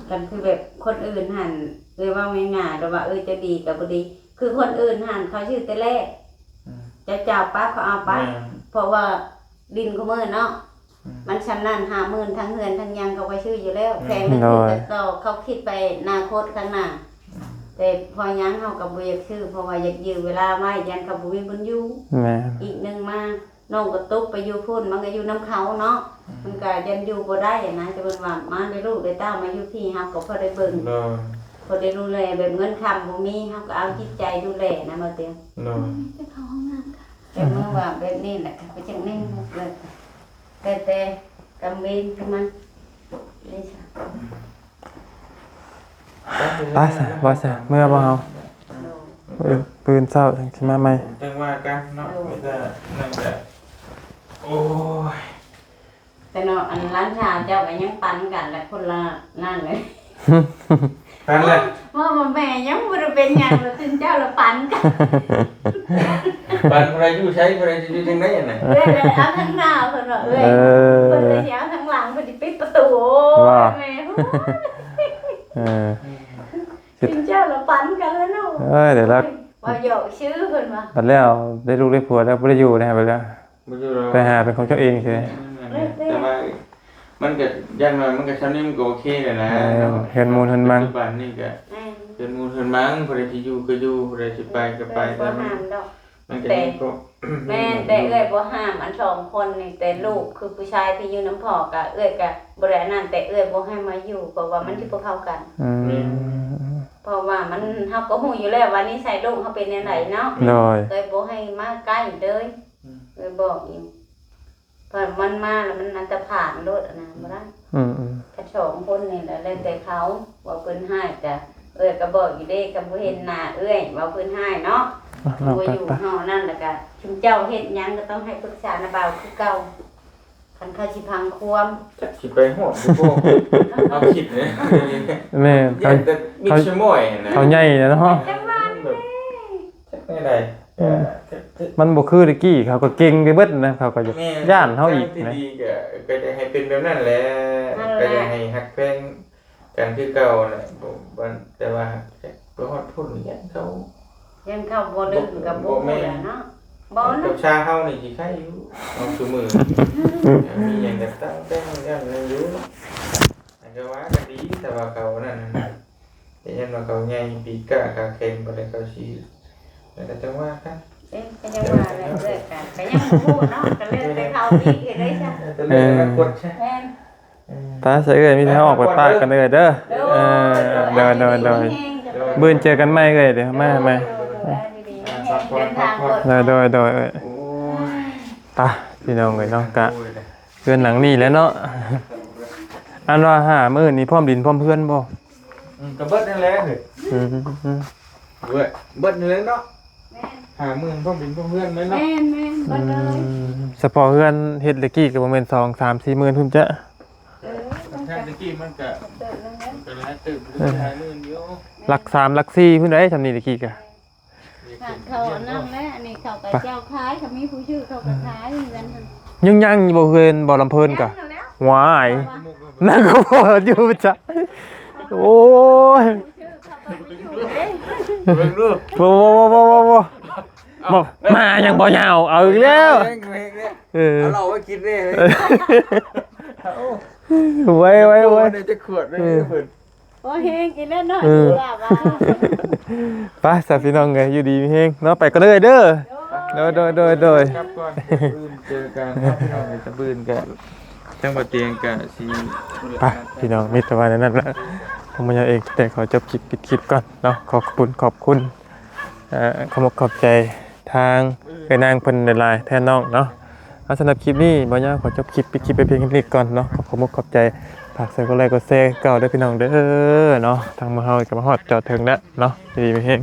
ຄັນຄືແບບຄົນອື່ນຫັ້ນ ເອື້ອຍເວົ້າງ່າຍໆ ແຕ່ວ່າ ເອີ ເຈົ້າດີກໍບໍ່ດີ ຄືຄົນອື່ນຫັ້ນເຂົາຊື້ແຕ່ແລກ ອືມ ເຈົ້າເຈົ້າປັບເຂົາເອົາປັບ ແມ່ນ ເພາະວ່າດິນຄູ່ມື້ເນາະ ອືມ ມັນຊ່ຳນັ້ນ ຫ້າໝື່ນ ທັງເຮືອນທັງຫຍັງເຂົາກໍຊື້ຢູ່ແລ້ວ ອືມ ແພງກໍ ໂດຍ ຊື້ກັນຕໍ່ ເຂົາຄິດໄປອະນາຄົດຂ້າງໜ້າ ອືມ ແຕ່ເພາະຫຍັງເຮົາກໍບໍ່ຢາກຊື້ ເພາະວ່າຢາກຢື້ເວລາໄວ້ ຢ້ານເຂົາບໍ່ມີບ່ອນຢູ່ ແມ່ນ ອີກໜຶ່ງມາ ນ້ອງກໍຕົກໄປຢູ່ພຸ້ນ ມັນກໍຢູ່ນຳເຂົາເນາະ ອືມ ມັນກໍຢ້ານຢູ່ບໍ່ໄດ້ນະ ແຕ່ເພິ່ນວ່າມາໄດ້ລູກໄດ້ເຕົ້າມາຢູ່ພີ້ ເຮົາກໍພໍໄດ້ເບິ່ງ ໂດຍ ພໍໄດ້ດູແລ ແບບເງິນຄຳບໍ່ມີ ເຮົາກໍເອົາຈິດໃຈດູແລນະ ບໍ່ເຕີງ ໂດຍ ແຕ່ເຂົ້າຫ້ອງນ້ຳ ແຕ່ເມື່ອວ່າແບບນີ້ແຫຼະ ກໍຈັ່ງແມ່ນເລີຍ ແຕ່ ແຕ່ກຳເວນຄືມັນ ໄປຊະ ບໍ່ຊະ ເມື່ອບໍ່ເຮົາ ໂດຍ ມື້ອື່ນເຊົ້າຈັ່ງຊິມາໃໝ່ ຈັ່ງວ່າກັນເນາະ ໂດຍ ມີແຕ່ນັ້ນແຫຼະ ໂອ້ຍ ແຕ່ເນາະ ອັນຫຼານຊາຍເຈົ້າກໍຍັງປັນກັນແຫຼະ ຄົນລະນັ້ນເລີຍ ປັນແຫຼະ ວ່າ ວ່າແມ່ຍັງບໍ່ໄດ້ເປັນຫຍັງ ວ່າເຈົ້າລະປັນກັນ ປັນຜູ້ໃດຢູ່ໃສ ຜູ້ໃດຈະຢູ່ທາງໃດຫັ້ນນະ ເອື້ອຍເລີຍເອົາທາງໜ້າເພິ່ນວ່າ ເອື້ອຍ ເອີ ເພິ່ນເລີຍຊິເອົາທາງຫຼັງ ເພິ່ນຊິປິດປະຕູ ໂອ້ຍ ວ່າ ແມ່ ເອີ ເຈົ້າລະປັນກັນແລ້ວເນາະ ເອີ ດຽວລະ ວ່າຢອກຊື່ເພິ່ນວ່າ ບັດແລ້ວໄດ້ລູກໄດ້ຜົວແລ້ວບໍ່ໄດ້ຢູ່ແລ້ວ ບັດແລ້ວ ບໍ່ຢູ່ແລ້ວ ໄປຫາເປັນຂອງເຈົ້າເອງເລີຍ. ແມ່ນໆ ແຕ່ວ່າມັນກໍ ຢ່າງໜ້ອຍມັນກໍຊ່ຳນີ້ມັນກໍໂອເຄແລ້ວນະ ເອີ ເນາະ ເຮືອນໝູ່ເຮືອນມັງ ປັດຈຸບັນນີ້ກໍ ແມ່ນ ເຮືອນໝູ່ເຮືອນມັງ ຜູ້ໃດຊິຢູ່ກໍຢູ່ ຜູ້ໃດຊິໄປກໍໄປ ແຕ່ບໍ່ຫ້າມດອກ ມັນກໍ ແຕ່ ມີກໍ ແມ່ນ ແຕ່ເອື້ອຍບໍ່ຫ້າມ ອັນສອງຄົນນີ້ ແຕ່ລູກຄືຜູ້ຊາຍທີ່ຢູ່ນຳພໍ່ກໍ ເອື້ອຍກໍບໍ່ໄດ້ອັນນັ້ນ ແຕ່ເອື້ອຍບໍ່ໃຫ້ມາຢູ່ ເພາະວ່າມັນຊິບໍ່ເຂົ້າກັນ. ອືມ ແມ່ນ ເພາະວ່າມັນ ເຮົາກໍຮູ້ຢູ່ແລ້ວວ່ານິໄສລູກເຮົາເປັນແນວໃດເນາະ ໂດຍ ເອື້ອຍບໍ່ໃຫ້ມາໃກ້ເລີຍ ອືມ ເອື້ອຍບອກຢູ່ ເພາະມັນມາແລ້ວມັນອັນຕະພານໂລດ ອັນນັ້ນບໍ່ໄດ້. ອືມໆ ແຕ່ສອງຄົນນີ້ແຫຼະ ແລ້ວແຕ່ເຂົາ ວ່າເພິ່ນຮ້າຍກະ ເອື້ອຍກໍບອກຢູ່ເດ້ ຄັນບໍ່ເຫັນໜ້າເອື້ອຍ ວ່າເພິ່ນຮ້າຍເນາະ ອ່ະ ບໍ່ຢູ່ ເຮົານັ້ນ ແລ້ວກະຊຸມເຈົ້າເຮັດຫຍັງກໍຕ້ອງໃຫ້ປຶກສານະບ່າວຄືເກົ່າ ຄັນເຂົາຊິຟັງຄວາມ ຈັກຊິໄປຮອດຢູ່ບໍ່ ເຮົາຄິດເດ້ ແມ່ນ ຢ້ານແຕ່ມິດສະໝອຍຫັ້ນນະ ເຂົາໃຫຍ່ແລ້ວເນາະ ຈັງຫວະນີ້ ຈັກແນວໃດ ອືມ ມັນບໍ່ຄືແຕ່ກີ້ ເຂົາກໍເກັ່ງໄປເບິດນະ ເຂົາກໍຢາກ ແມ່ນ ຢ້ານເຮົາອີກນະ ທີ່ດີກໍ ກໍຢາກໃຫ້ເປັນແບບນັ້ນແຫຼະ ນັ້ນແຫຼະ ກໍຢາກໃຫ້ຮັກແພງກັນຄືເກົ່າແຫຼະ ບໍ່ ແຕ່ວ່າ ບໍ່ຮອດພຸ້ນ ຢ້ານເຂົາ ຢ້ານເຂົາບໍ່ລຶ້ງກໍບໍ່ຮູ້ແຫຼະເນາະ ບໍ່ນະ ກັບຊາເຮົານີ້ຊິໄຄຢູ່ ເຮົາຊຸມື້ ມີຫຍັງກໍຕັ້ງແຕ່ງກັນຢູ່ ອັນກໍວ່າກໍດີ ແຕ່ວ່າເຂົານັ້ນ ແຕ່ຢ້ານວ່າເຂົາໃຫຍ່ປີກກ້າຂາແຂງ ບໍ່ໄດ້ເຂົາຊິ ແລ້ວກໍຈັ່ງວ່າກັນ ເອີ ກໍຍັງວ່າແຫຼະ ເອື້ອຍກໍ ກໍຍັງບໍ່ຮູ້ເນາະ ກໍແລ້ວແຕ່ເຂົາອີກເດ້ຊະ ເອີ ກໍເລື່ອງອະນາຄົດຊະ ແມ່ນ ເອີ ໄປຊະເອື້ອຍ ມີແຕ່ເຮົາອອກໄປປະກັນເອື້ອຍເດີ ໂດຍ ເອີ ໂດຍ ໂດຍ ໂດຍ ໂດຍ ມື້ອື່ນເຈີກັນໃໝ່ເອື້ອຍ ດຽວມາໃໝ່ ໂດຍ ໂດຍ ເດີນທາງປອດໄພ ໂດຍ ໂດຍ ໂດຍ ເອີຍ ໂອ້ຍ ໄປ ພີ່ນ້ອງເອີຍເນາະ ກະ ໂອ້ຍ ເຮືອນຫຼັງນີ້ແຫຼະເນາະ ອັນວ່າຫ້າໝື່ນນີ້ພ້ອມດິນພ້ອມເຮືອນບໍ່? ອືມ ກໍເບິດນັ້ນແຫຼະເຮີ້ຍ ອືມ ເບິດ ເບິດນັ້ນແຫຼະເນາະ ແມ່ນ ຫ້າໝື່ນພ້ອມດິນພ້ອມເຮືອນເລີຍເນາະ ແມ່ນໆ ເບິດເລີຍ ອືມ ສະເພາະເຮືອນເຮັດແຕ່ກີ້ກໍບໍ່ແມ່ນສອງ ສາມ ສີ່ໝື່ນພຸ້ນຈ້ະ ເອີ ແຕ່ກີ້ມັນກໍ ເຕີບໜຶ່ງເດ້ ກໍຫຼາຍເຕີບ ເອີ ຫຼາຍໝື່ນຢູ່ ຫຼັກສາມ ຫຼັກສີ່ພຸ້ນເດ້ ຊ່ຳນີ້ແຕ່ກີ້ກໍ ຫາກເຂົາອັນນັ້ນແຫຼະ ອັນນີ້ເຂົາກໍເຈົ້າຂາຍ ເຂົາມີຜູ້ຊື້ເຂົາກໍຂາຍເຮືອນຫັ້ນ ຍັງ ຍັງຢູ່ບໍ່ເຮືອນບໍ່ລຳເພິນກະ ຍັງຫັ້ນແຫຼະ ຫວາຍ ເພາະວ່າ ນັ່ນກໍພໍຢູ່ຈ້ະ ໂອ້ຍ ຜູ້ຊື້ເຂົາກໍມີຢູ່ເດ້ ເບິ່ງດູ ໂອ້ ໂອ້ ໂອ້ ໂອ້ ໂອ້ ເອົ້າ ມາຍັງບໍ່ຍາວ ເອົາອີກແລ້ວ ເອີ ເອົາເຫຼົ້າມາກິນເດ້ ເອີ ເອົາ ໄວ້ ໄວ້ ໄວ້ ໂອ້ ໄດ້ຈັກຂວດເດ້ ເອີ ເພິ່ນ ບໍ່ແຮງກິນແລ້ວເນາະ ເອີ ວ່າວ່າ ໄປຊະພີ່ນ້ອງເອີຍ ຢູ່ດີມີແຮງເນາະ ໄປກ່ອນເດີ ໂດຍ ໂດຍ ໂດຍ ໂດຍ ກັບກ່ອນ ມື້ອື່ນເຈີກັນເນາະ ພີ່ນ້ອງເອີຍ ມື້ອື່ນກະ ທາງບໍ່ຕຽງກະຊິ ໄປ ພີ່ນ້ອງ ມີແຕ່ວ່າແນວນັ້ນລະ ທາງບໍ່ຍາວເອງ ແຕ່ຂໍຈົບຄລິບ ປິດຄລິບກ່ອນເນາະ ຂອບຄຸນ ຂອບຄຸນ ເອີ ຂອບອົກຂອບໃຈທາງເອື້ອຍນາງເພິ່ນຫຼາຍໆ ແທນນ້ອງເນາະ ເອົາ ສຳລັບຄລິບນີ້ ບ່າວຍາວຂໍຈົບຄລິບ ປິດຄລິບໄປພຽງເທົ່ານີ້ກ່ອນເນາະ ຂໍຂອບອົກຂອບໃຈ ຝາກໃສ່ກົດໄລກົດແຊຄືເກົ່າເດີພີ່ນ້ອງເດີເນາະ ທາງໝູ່ເຮົາກໍມາຮອດຈອດເຖິງແລ້ວເນາະ ຢູ່ດີມີແຮງ